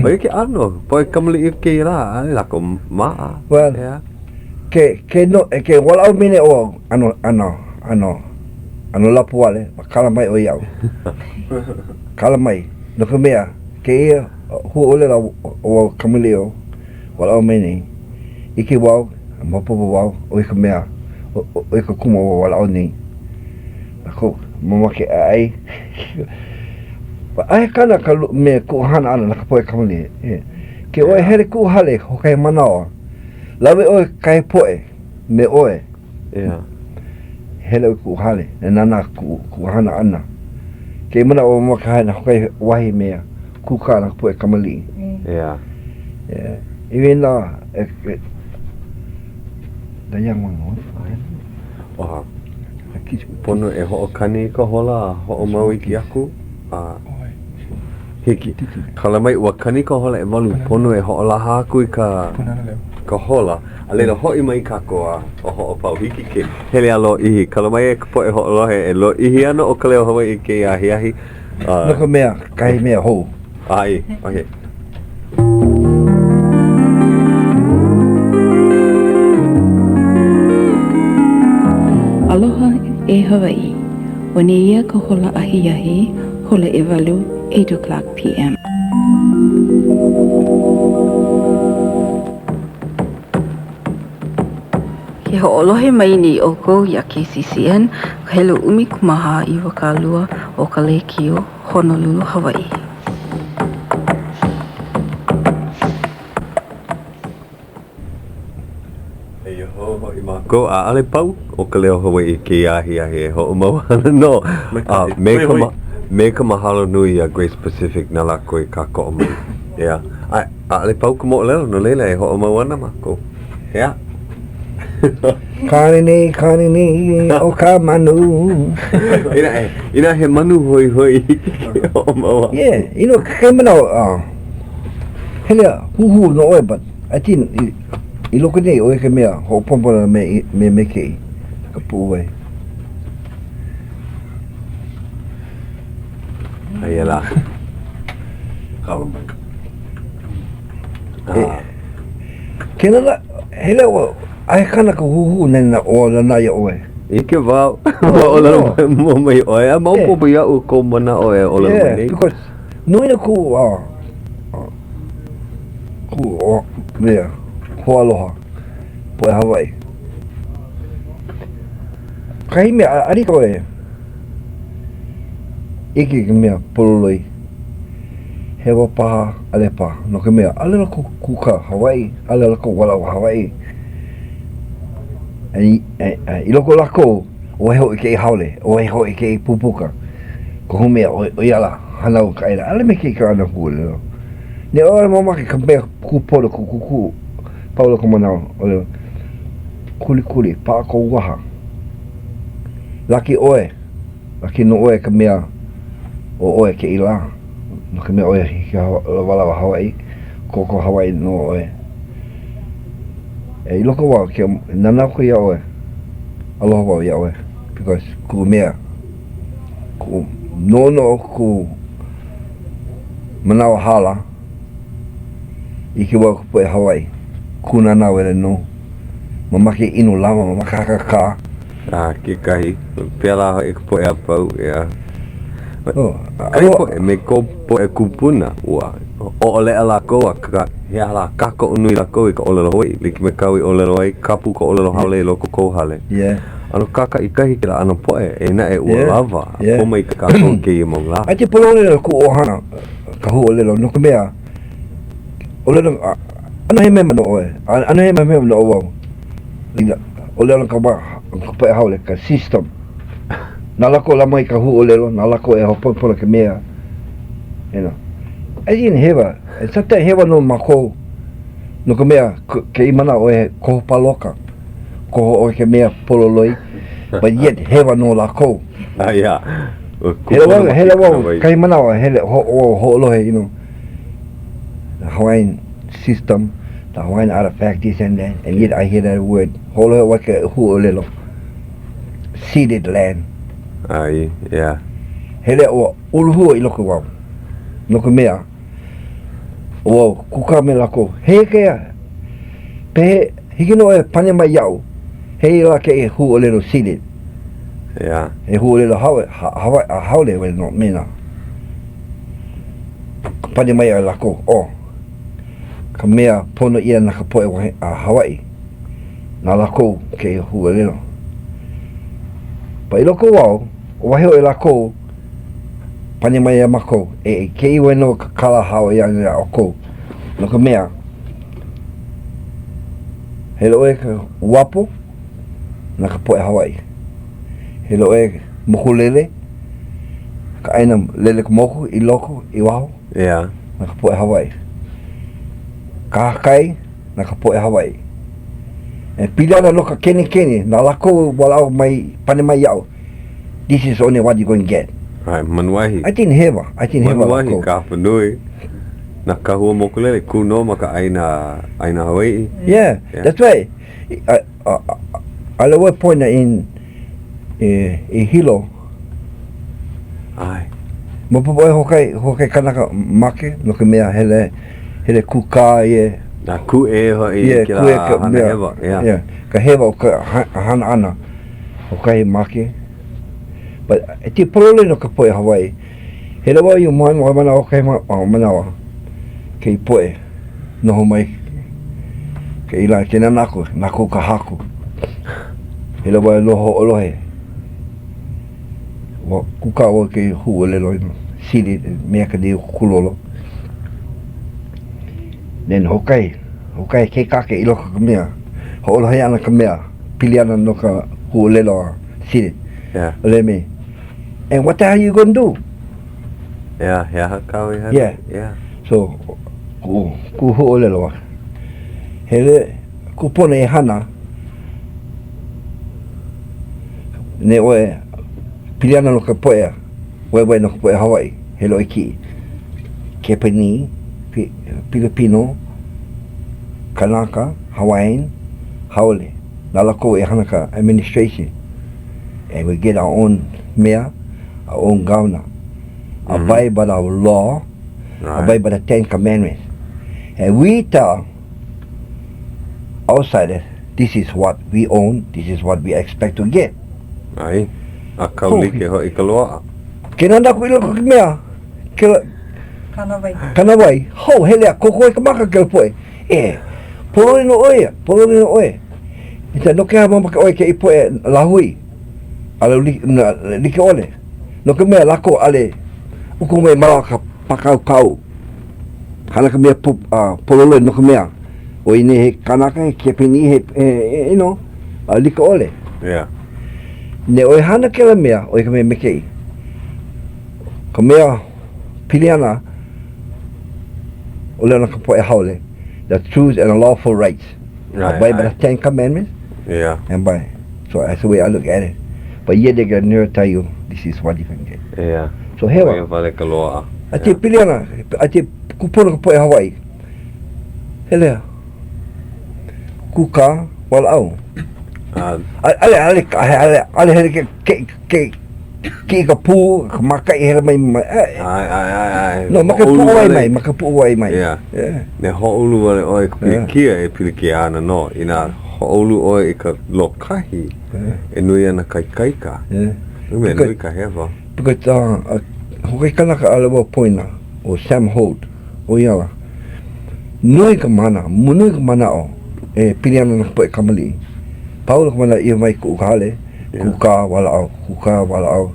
ʻO ia ke ʻano, poʻe kamaliʻi o kēia lā, ʻaʻole lākou maʻa. Well, ke, ke no, ke walaʻau mai nei ʻo ʻano, ʻano, ʻano, ʻano lapuwale, kala mai ʻoe iaʻu. Kala mai, no ka mea, Kēia huaʻōlelo o kamaʻilio walaʻau mai nei, ʻike wau, maopopo wau, ʻo ia ka mea, ʻo ia ka kumu o walaʻau nei. Lākou, mamake e ʻai. Aia kanaka me kuʻu hana ʻana na ka poʻe kamaliʻi. Ke ʻoe hele kuʻu hale hoʻokahi manawa, lawe ʻoe kahi poʻe me ʻoe. ʻEā. Hele ʻoe i kuʻu hale, e nānā kuʻu, kuʻu hana ʻana. Ke manaʻo ma ka hana hoʻokahi wahi mea kūkā na ka poʻe kamaliʻi. ʻEā. ʻEā. Even nā, e, e, the young one, what? ʻAha. Pono e hoʻokani i ka hola a hoʻomau iki aku, a hiki. Kala mai, ua kani ka hola ʻewalu, pono e hoʻolaha aku i ka, ka hola. A laila hoʻi mai kākou a hoʻopau. Hiki ke hele a lōʻihi. Kala mai e ka poʻe hoʻolohe e lōʻihi ana ʻo Ka Leo Hawaiʻi i kēia ahiahi. No ka mea, kahi mea hou. ʻAe, okay. Aloha e Hawaiʻi. ʻO nēia ka hola ahiahi, hola ʻewalu, 8 o'clock PM. Ke hoʻolohe mai nei ʻoukou iā KCCN, ka helu 14 20 o ka lēkiō, Honolulu, Hawaiʻi. Eia hou hoʻi mākou, ʻaʻole pau ʻo ka Leo Hawaiʻi i kēia ahiahi e hoʻomau ana nō. A me ka, me ka mahalo nui iā Grace Pacific na lākou i kākoʻo mai. ʻEā, a ʻaʻole pau ka moʻolelo, no laila e hoʻomau ana mākou. ʻEā. Kānini, kānini, o ka manu. Inā, inā he manu hoihoi ke hoʻomau aku. Yeah, you know, kekahi manawa, uh, hele a huhū nō ʻoe, but I think i, i loko nei ʻo ia ka mea hoʻoponopono me, me, me kēia, ka puʻuwai. Aia lā. Kalo mai. Ah. Ke nana, hele o, ai kanaka huhu nena o lana ia oe. ʻIke wau, ʻōlelo mua mai ʻoe, a maopopo iaʻu kou manaʻo e ʻōlelo mai nei. Because nui na kuʻu, kuʻu mea, hoaloha, poʻe Hawaiʻi. Kahi mea, ʻaʻole ʻoe ʻike i ka mea pololei. Hewa paha, ʻaʻole paha. No ka mea, ʻaʻole lākou kūkā Hawaiʻi, ʻaʻole lākou walaʻau Hawaiʻi. I loko o lākou, ʻo he hōʻike i haole, ʻo he hōʻike i pupuka. Kohu mea, ʻo ia ala hānau ka ʻaila. ʻAʻole me ke kaʻana huʻolelo. Ne ʻoe mamake ka mea kūpono kūkūkū, pau ka manawa, ʻōlelo, kulikuli, paʻa kou waha. Laki ʻoe, laki nō ʻoe ka mea ʻo ʻoe kēia lā, no ka mea ʻoe hiki walaʻau Hawaiʻi, koko Hawaiʻi nō ʻoe. E i loko wau, ke nānā aku iā ʻoe, aloha wau iā ʻoe, because kuʻu mea, kuʻu noʻonoʻo, kuʻu manawa hala, ʻike wau i ka poʻe Hawaiʻi, kūnānā wale nō, mamake inu lawa, mamake hakakā. A kekahi, pēlā hoʻi ka poʻe a pau, ʻeā. Oh, Kahi poʻe me kou poʻe kūpuna, ua ʻoʻoleʻa lākou a ka, he aha lā, kākoʻo nui lākou i ka ʻōlelo Hawaiʻi, like me kāu i ʻōlelo ai, kapu ka ʻōlelo haole i loko o kou hale. Yeah. ʻAno kākaʻikahi kēlā ʻano poʻe, eia naʻe ua Yeah. lawa a Yeah. pōmaikaʻi kākou i kēia mau lā. Aia ke pololei kuʻu ʻohana ka huaʻōlelo, no ka mea, ʻōlelo, ʻano hemahema nō ʻoe, ʻano hemahema nō wau. ʻōlelo ka wā, ka poʻe haole, ka system. Na lākou lawe mai ka huaʻōlelo, na lākou e hoʻoponopono ka mea, you know. ʻAʻole hewa, sometimes hewa nō mākou, no ka mea, kēia manawa ʻoe koho paloka, koho ʻoe ka mea pololei, but yet hewa nō lākou. Ah, yeah. Hele wau, hele wau, kahi manawa, hele hoʻolohe, you know, the Hawaiian system, the Hawaiian artifact, this and that, and yet I hear that word, hoʻolohe wau i ka huaʻōlelo, ceded land. Ai, yeah. Hele ua uluhua i loko wau, no ka mea, ua kūkā me lākou, he kēia, pehe, hiki nō e pane mai iaʻu, he lā kēia huaʻōlelo ceded. Yeah. He huaʻōlelo haole, haole wale nō me nā. Pane mai a lākou, ʻo ka mea pono ia na ka poʻe wahi a Hawaiʻi, na lākou kēia huaʻōlelo. But i loko wau, wahi hoʻi lākou, pane mai iā mākou, e kēia wale nō ka kala hao iā ʻoukou, no ka mea, hele ʻoe ka uapo na ka poʻe Hawaiʻi. Hele ʻoe mokulele, ka ʻāina lele ka moku i loko, i waho. Yeah. Na ka poʻe Hawaiʻi. Kahakai, na ka poʻe Hawaiʻi. E pili ana no ka kenikeni, na lākou walaʻau mai, pane mai iaʻu, this is only what you going get. Right, manuahi. I think hewa, I think hewa Manuahi lākou. ka hapanui. Na kahua mokulele, kū nō ma ka ʻāina, ʻāina Hawaiʻi. Yeah, Yeah. that's why I, I, I, I poina in i Hilo. ʻAe. Maopopo ʻoe hokai, hokai kanaka make, no ka mea hele, hele kūkā ie. A kūʻē hoʻi i Yeah, kēlā kūʻē ka hana mea. hewa, yeah. Yeah, ka hewa o ka hana ʻana o kahi make. But e te pololei no ka poʻe Hawaii. Hele wau i manawa, kahi manawa, kēia poʻe noho mai kēia lā, ke nānā aku, na kou ka haku. Hele wau no hoʻolohe. Ua kūkā wau i kēia huʻōlelo i sili mea ka niu kūlolo. Then hoʻokahi, hoʻokahi ke kake i loko o ka mea. Hoʻolohe ana ka mea, pili ana no ka huʻōlelo a sili. Yeah. ʻOle me, and what the hell you gonna do? Yeah, he aha kāu e hana? Yeah. Yeah. So, kuʻu, kuʻu huʻōlelo a. Hele, kūpono e hana, ne ʻoe, pili ana no ka poʻe, waiwai no ka poʻe Hawaiʻi, hele ʻoe kiʻi. Kepanī, Pilipino, Kanaka, Hawaiian, Haole. Na lākou e hana ka administration. And we get our own mayor, our own governor. Abide by the law, Right. abide by the Ten Commandments. And we tell outsiders, this is what we own, this is what we expect to get. ʻAe. A kaulike hoʻi ka loaʻa. Ke nānā aku i loko o ka mea, kela, Kanawai. Kanawai, hou, hele a koko i ka maka kela poʻe. E, pololi nō ʻoe ia, pololi nō ʻoe. I ta no ke aha mamake ʻoe kēia poʻe lāhui, ʻale li, na, like ʻole. No ka mea, lākou ʻale uku mai ma ka pākaukau. Hana ka mea po, uh, pololoi no ka mea, ʻo ia nei he kanaka, he Kepanī, he, he, he, you know, a like ʻole. Yeah. Ne ʻoe hana kēlā mea, ʻo ia ka mea maikaʻi. Ka mea pili ana, ʻole ana ka poʻe haole, the truth and the lawful rights. Right, Abide by right. the Ten Commandments Yeah. and by, so that's the way I look at it. But yet they got nerve to tell you, this is what you can get. Yeah. So hewa. ʻO ia wale ka loaʻa. A te pili ana, a te kūpono ka poʻe Hawaiʻi. Hele, kūkā, walaʻau. ʻAʻole, ʻaʻole, ʻaʻole, ʻaʻole hele ke, ke, ke, kiʻi ka pū, ka mākaʻi hele mai, mai. ʻAe, ʻae, ʻae, ʻae. No, ma ka puʻuwai mai, ma ka puʻuwai mai. Yeah. Yeah. Ne hoʻoulu wale ʻoe i ka pilikia, e pilikia ana nō. Inā hoʻoulu ʻoe i ka lōkahi, e nui ana ka ikaika. Yeah. Nui, nui ka hewa. Because, uh, hoʻokahi kanaka ʻaʻole wau poina, ʻo Sam Holt, ʻo ia la. Nui ka mana, nui ka manaʻo e pili ana no ka poʻe kamaliʻi. Pau ka manaʻo ʻia mai kuʻu hale, kūkā walaʻau, kūkā walaʻau.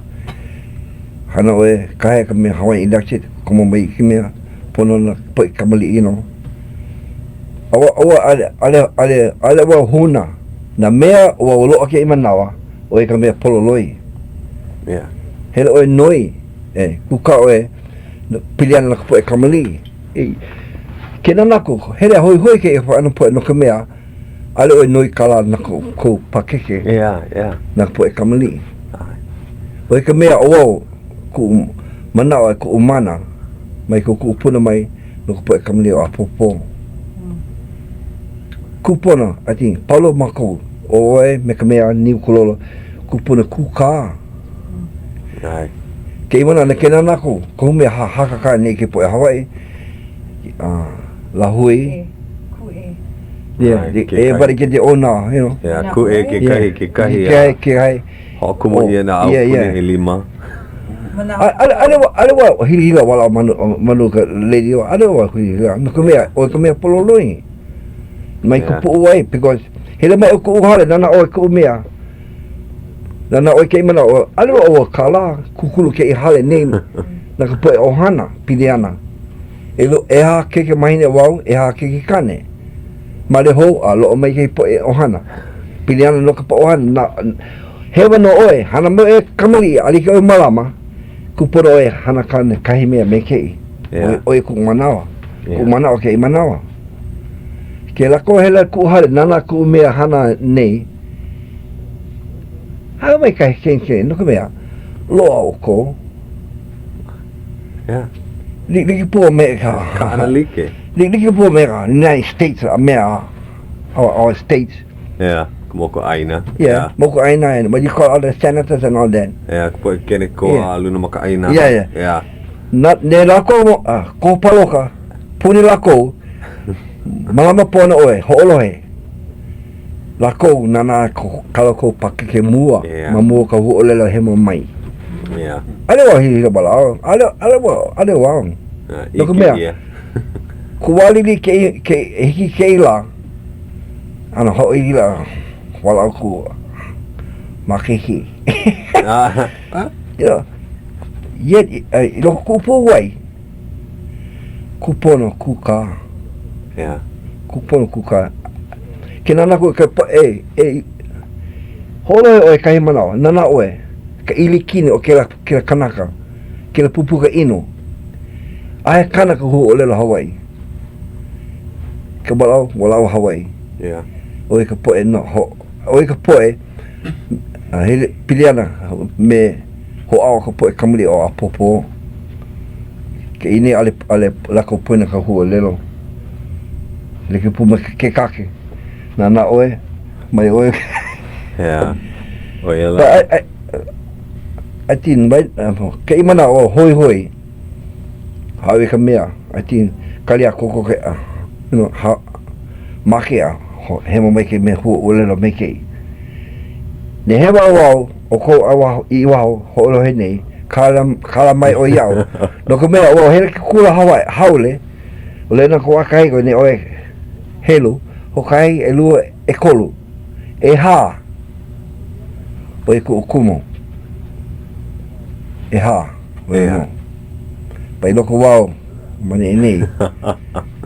Hana ʻoe, kahe ka mea Hawaiian elected, komo mai i ka mea, pono na poʻe kamaliʻi, you know. ʻAua, ʻaua, ʻale, ʻale, ʻale, ʻale ua hūnā. Nā mea ua loaʻa kēia manawa, ʻo ia ka mea pololoi. Yeah. Hele ʻoe noi, e, kūkā ʻoe, pili ana no ka poʻe kamaliʻi. E, ke nānā aku, hele a hoihoi kēia ʻano poʻe no ka mea, ʻaʻole ʻoe noi kālā na kou pakeke. Yeah, yeah. Na ka poʻe kamaliʻi. ʻO ia ka mea ʻo wau, kuʻu manaʻo a kuʻu mana, mai koʻu kūpuna mai no ka poʻe kamaliʻi o ʻapōpō. Kūpono, I think, pau loa mākou, ʻo ʻoe me ka mea niu kūlolo, kūpono kūkā. ʻAe. Kēia manawa, ke nānā aku, kohu mea hakakā nei ke poʻe Hawaiʻi, lāhui. Kūʻē. Yeah, everybody get their own now, you know. Yeah, kūʻē kekahi, kekahi. Kekahi, kekahi. Hoʻokumu ʻia nā aupuni ʻelima. ʻAʻole wau hilahila walaʻau ma luna ka radio, ʻaʻole wau hilahila, no ka mea, ʻoe ka mea pololoi. Mai ka puʻuwai, because hele mai ʻo kuʻu hale, nānā ʻoe kuʻu mea. Nānā ʻoe kēia manawa, ʻaʻole wau ʻo kālā kūkulu kēia hale nei na ka poʻe ʻohana pili ana. E lo, ʻehā keiki wahine wau, ʻehā keiki kāne. Male hou a loaʻa mai kēia poʻe ʻohana. Pili ana no ka poʻe ʻohana. Na, hewa nō ʻoe, hana mai ʻoe kamaliʻi, ʻaʻole hiki ʻoe mālama, kūpono ʻoe hana kāne kahi mea me kēia. Yeah. ʻO ia kuʻu manawa. Yeah. Kuʻu manaʻo kēia manawa. Ke lako hele kuʻu hale, nānā kuʻu mea hana nei, Hao mai kahi kenkeni, no ka mea, loaʻa ʻoukou. Yeah. Like pū me ka... Kaʻana like. Like pū me ka United States a mea, our, our states. Yeah, ka mokuʻāina. Yeah, yeah. mokuʻāina and what you call all the senators and all that. Yeah, ka poʻe kenekoa yeah. luna makaʻāinana. Yeah, yeah. Yeah. Na, ne lākou, uh, koho paloka, puni lākou, malama pono ʻoe, hoʻolohe. Lākou nānā kā lākou pakeke mua yeah. ma mua o ka huaʻōlelo hemo mai. Yeah. ʻAʻole wau hilahila walaʻau. ʻAʻole, ʻaʻole wau, ʻaʻole wau. No ka mea, ʻike ʻia. Kualili ke, ke, hiki kēia lā, ana hoʻoili lā, Walaʻau kuʻu makahiki. You know, yet, i loko kuʻu puʻuwai, kūpono kūkā. Yeah. Kūpono kūkā. Ke nānā aku i ka poʻe, e, hoʻolohe ʻoe kahi manawa, nānā ʻoe, ka ʻilikini o kēlā, kēlā kanaka, kēlā pupuka ʻino. Aia kanaka huaʻōlelo Hawaiʻi. Ka walaʻau, walaʻau Hawaiʻi. Yeah. ʻO ia ka poʻe no, ho, ʻo ia ka poʻe a hele pili ana me hoʻāʻo ka poʻe kamaliʻi o ʻapōpō. Ke ʻī nei ʻaʻole, ʻaʻole lākou poina ka huaʻōlelo. Like pū me ke kake. Nānā ʻoe, mai ʻoe. Yeah. ʻO ia lā. But I, I, I think, right, kēia manaʻo hoihoi, hāʻawi ka mea, I think, kali a kokoke, you know, ha, make a hemo mai ke mea huaʻōlelo maikaʻi. Ne hewa au au o kou awaho, i waho hoʻolohe nei, kala, kala mai ʻoe iaʻu. No ka mea, ua hele ke kula Hawaii, haole, ʻole na ko akahiko ne ʻoe helu, hoʻokahi, ʻelua, ʻekolu, ʻehā, ʻo ia kuʻu kumu. ʻEhā, ʻo ia nō. But i loko wau ma neʻi nei,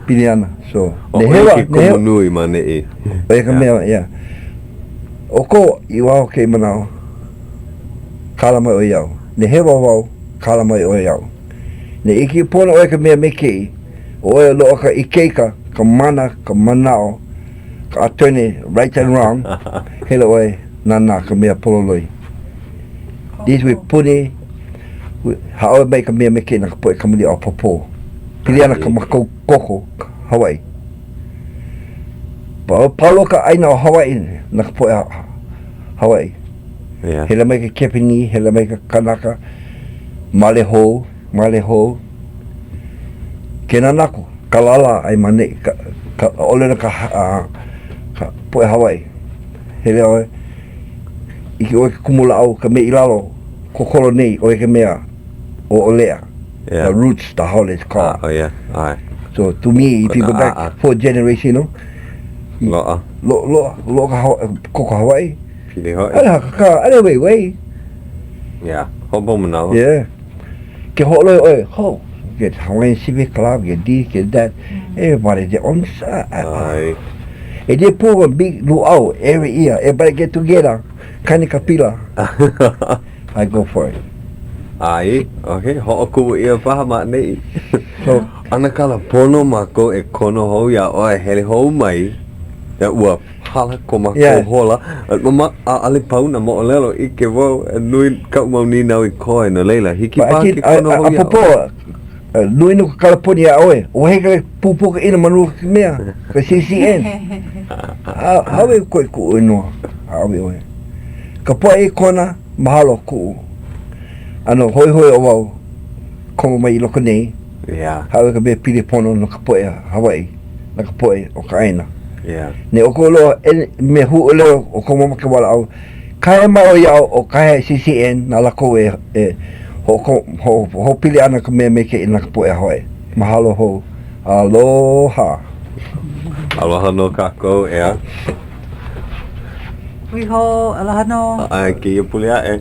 pili ana, so. ʻO ʻoe ke kumu nui ma neʻi. ʻO ia ka mea, yeah. ʻO ko i waho kēia manaʻo, kala mai ʻoe iaʻu. Ne hewa wau, kala mai ʻoe iaʻu. Ne ʻike pono ʻoe ka mea maikaʻi, ʻo ʻoe loaʻa ka ikaika, ka mana, ka manaʻo, ka attorney, right and wrong, hele ʻoe nānā ka mea pololoi. This way puni, hāʻawi mai ka mea maikaʻi na ka poʻe kamaliʻi o ʻapōpō. Pili ana ka makou koko Hawaiʻi. Pau ka ʻāina o Hawaiʻi na ka poʻe Hawaiʻi. Yeah. Hele mai ka Kepanī, hele mai ka Kanaka, male hou, male hou. Ke nānā aku, ka lālā ai ma neʻi, ka, ka, ʻōlelo ka, uh, ka poʻe Hawaiʻi. Hele ʻoe, ʻike ʻoe ke kumu lāʻau, ka mea i lalo, kokolo nei, ʻo ia ka mea ʻoʻoleʻa. Yeah. The roots, the haole is called. Ah, oh yeah, ʻae. So to me, if you go back four generation, you know, Loaʻa. Lo, loaʻa, loaʻa ka hawa, koko Hawaii. Pili hoʻi. ʻAʻole hakakā, ʻaʻole waiwai. Yeah, hoʻopau manawa. Yeah. Ke hoʻolohe ʻoe, ho, get Hawaiian Civic Club, get this, get that. Everybody their own. ʻAe. E they pull a big luau every year. Everybody get together. Kani ka pila. I go for it. ʻAe, okay, hoʻokumu ʻia paha ma ʻaneʻi. So, ʻAnakala pono mākou e kono hou iā ʻoe hele hou mai, ua hala ko mākou Yeah. hola. Ma, ʻaʻole pau nā moʻolelo, ʻike wau, e nui kaʻu mau nīnau i koe, no laila, hiki But I paha think, ke kono hou iā ʻoe. ʻApōpō, nui nō ka Kalaponi iā ʻoe. Ua hiki ka pūpū ka ʻino ma luna o ka mea, ka CCN. Hāʻawi koe i kuʻu inoa, hāʻawi ʻoe. Ka poʻe i Kona, mahalo kuʻu ʻano hoihoi o wau komo mai i loko nei. Yeah. Hāʻawi ka mea pili pono no ka poʻe Hawaiʻi, no ka poʻe o ka ʻāina. Yeah. Ne ʻo koʻu loa e mea huaʻōlelo o ka mamake walaʻau, kahe mai ʻoe iaʻu o kahe CCN na lākou e e hoʻoko ho, hoʻopili ana ka mea maikaʻi na ka poʻe Hawaiʻi. Mahalo hou. Aloha. Aloha nō kākou, ʻeā. Hui hou, aloha nō. ʻAe, kēia pule aʻe.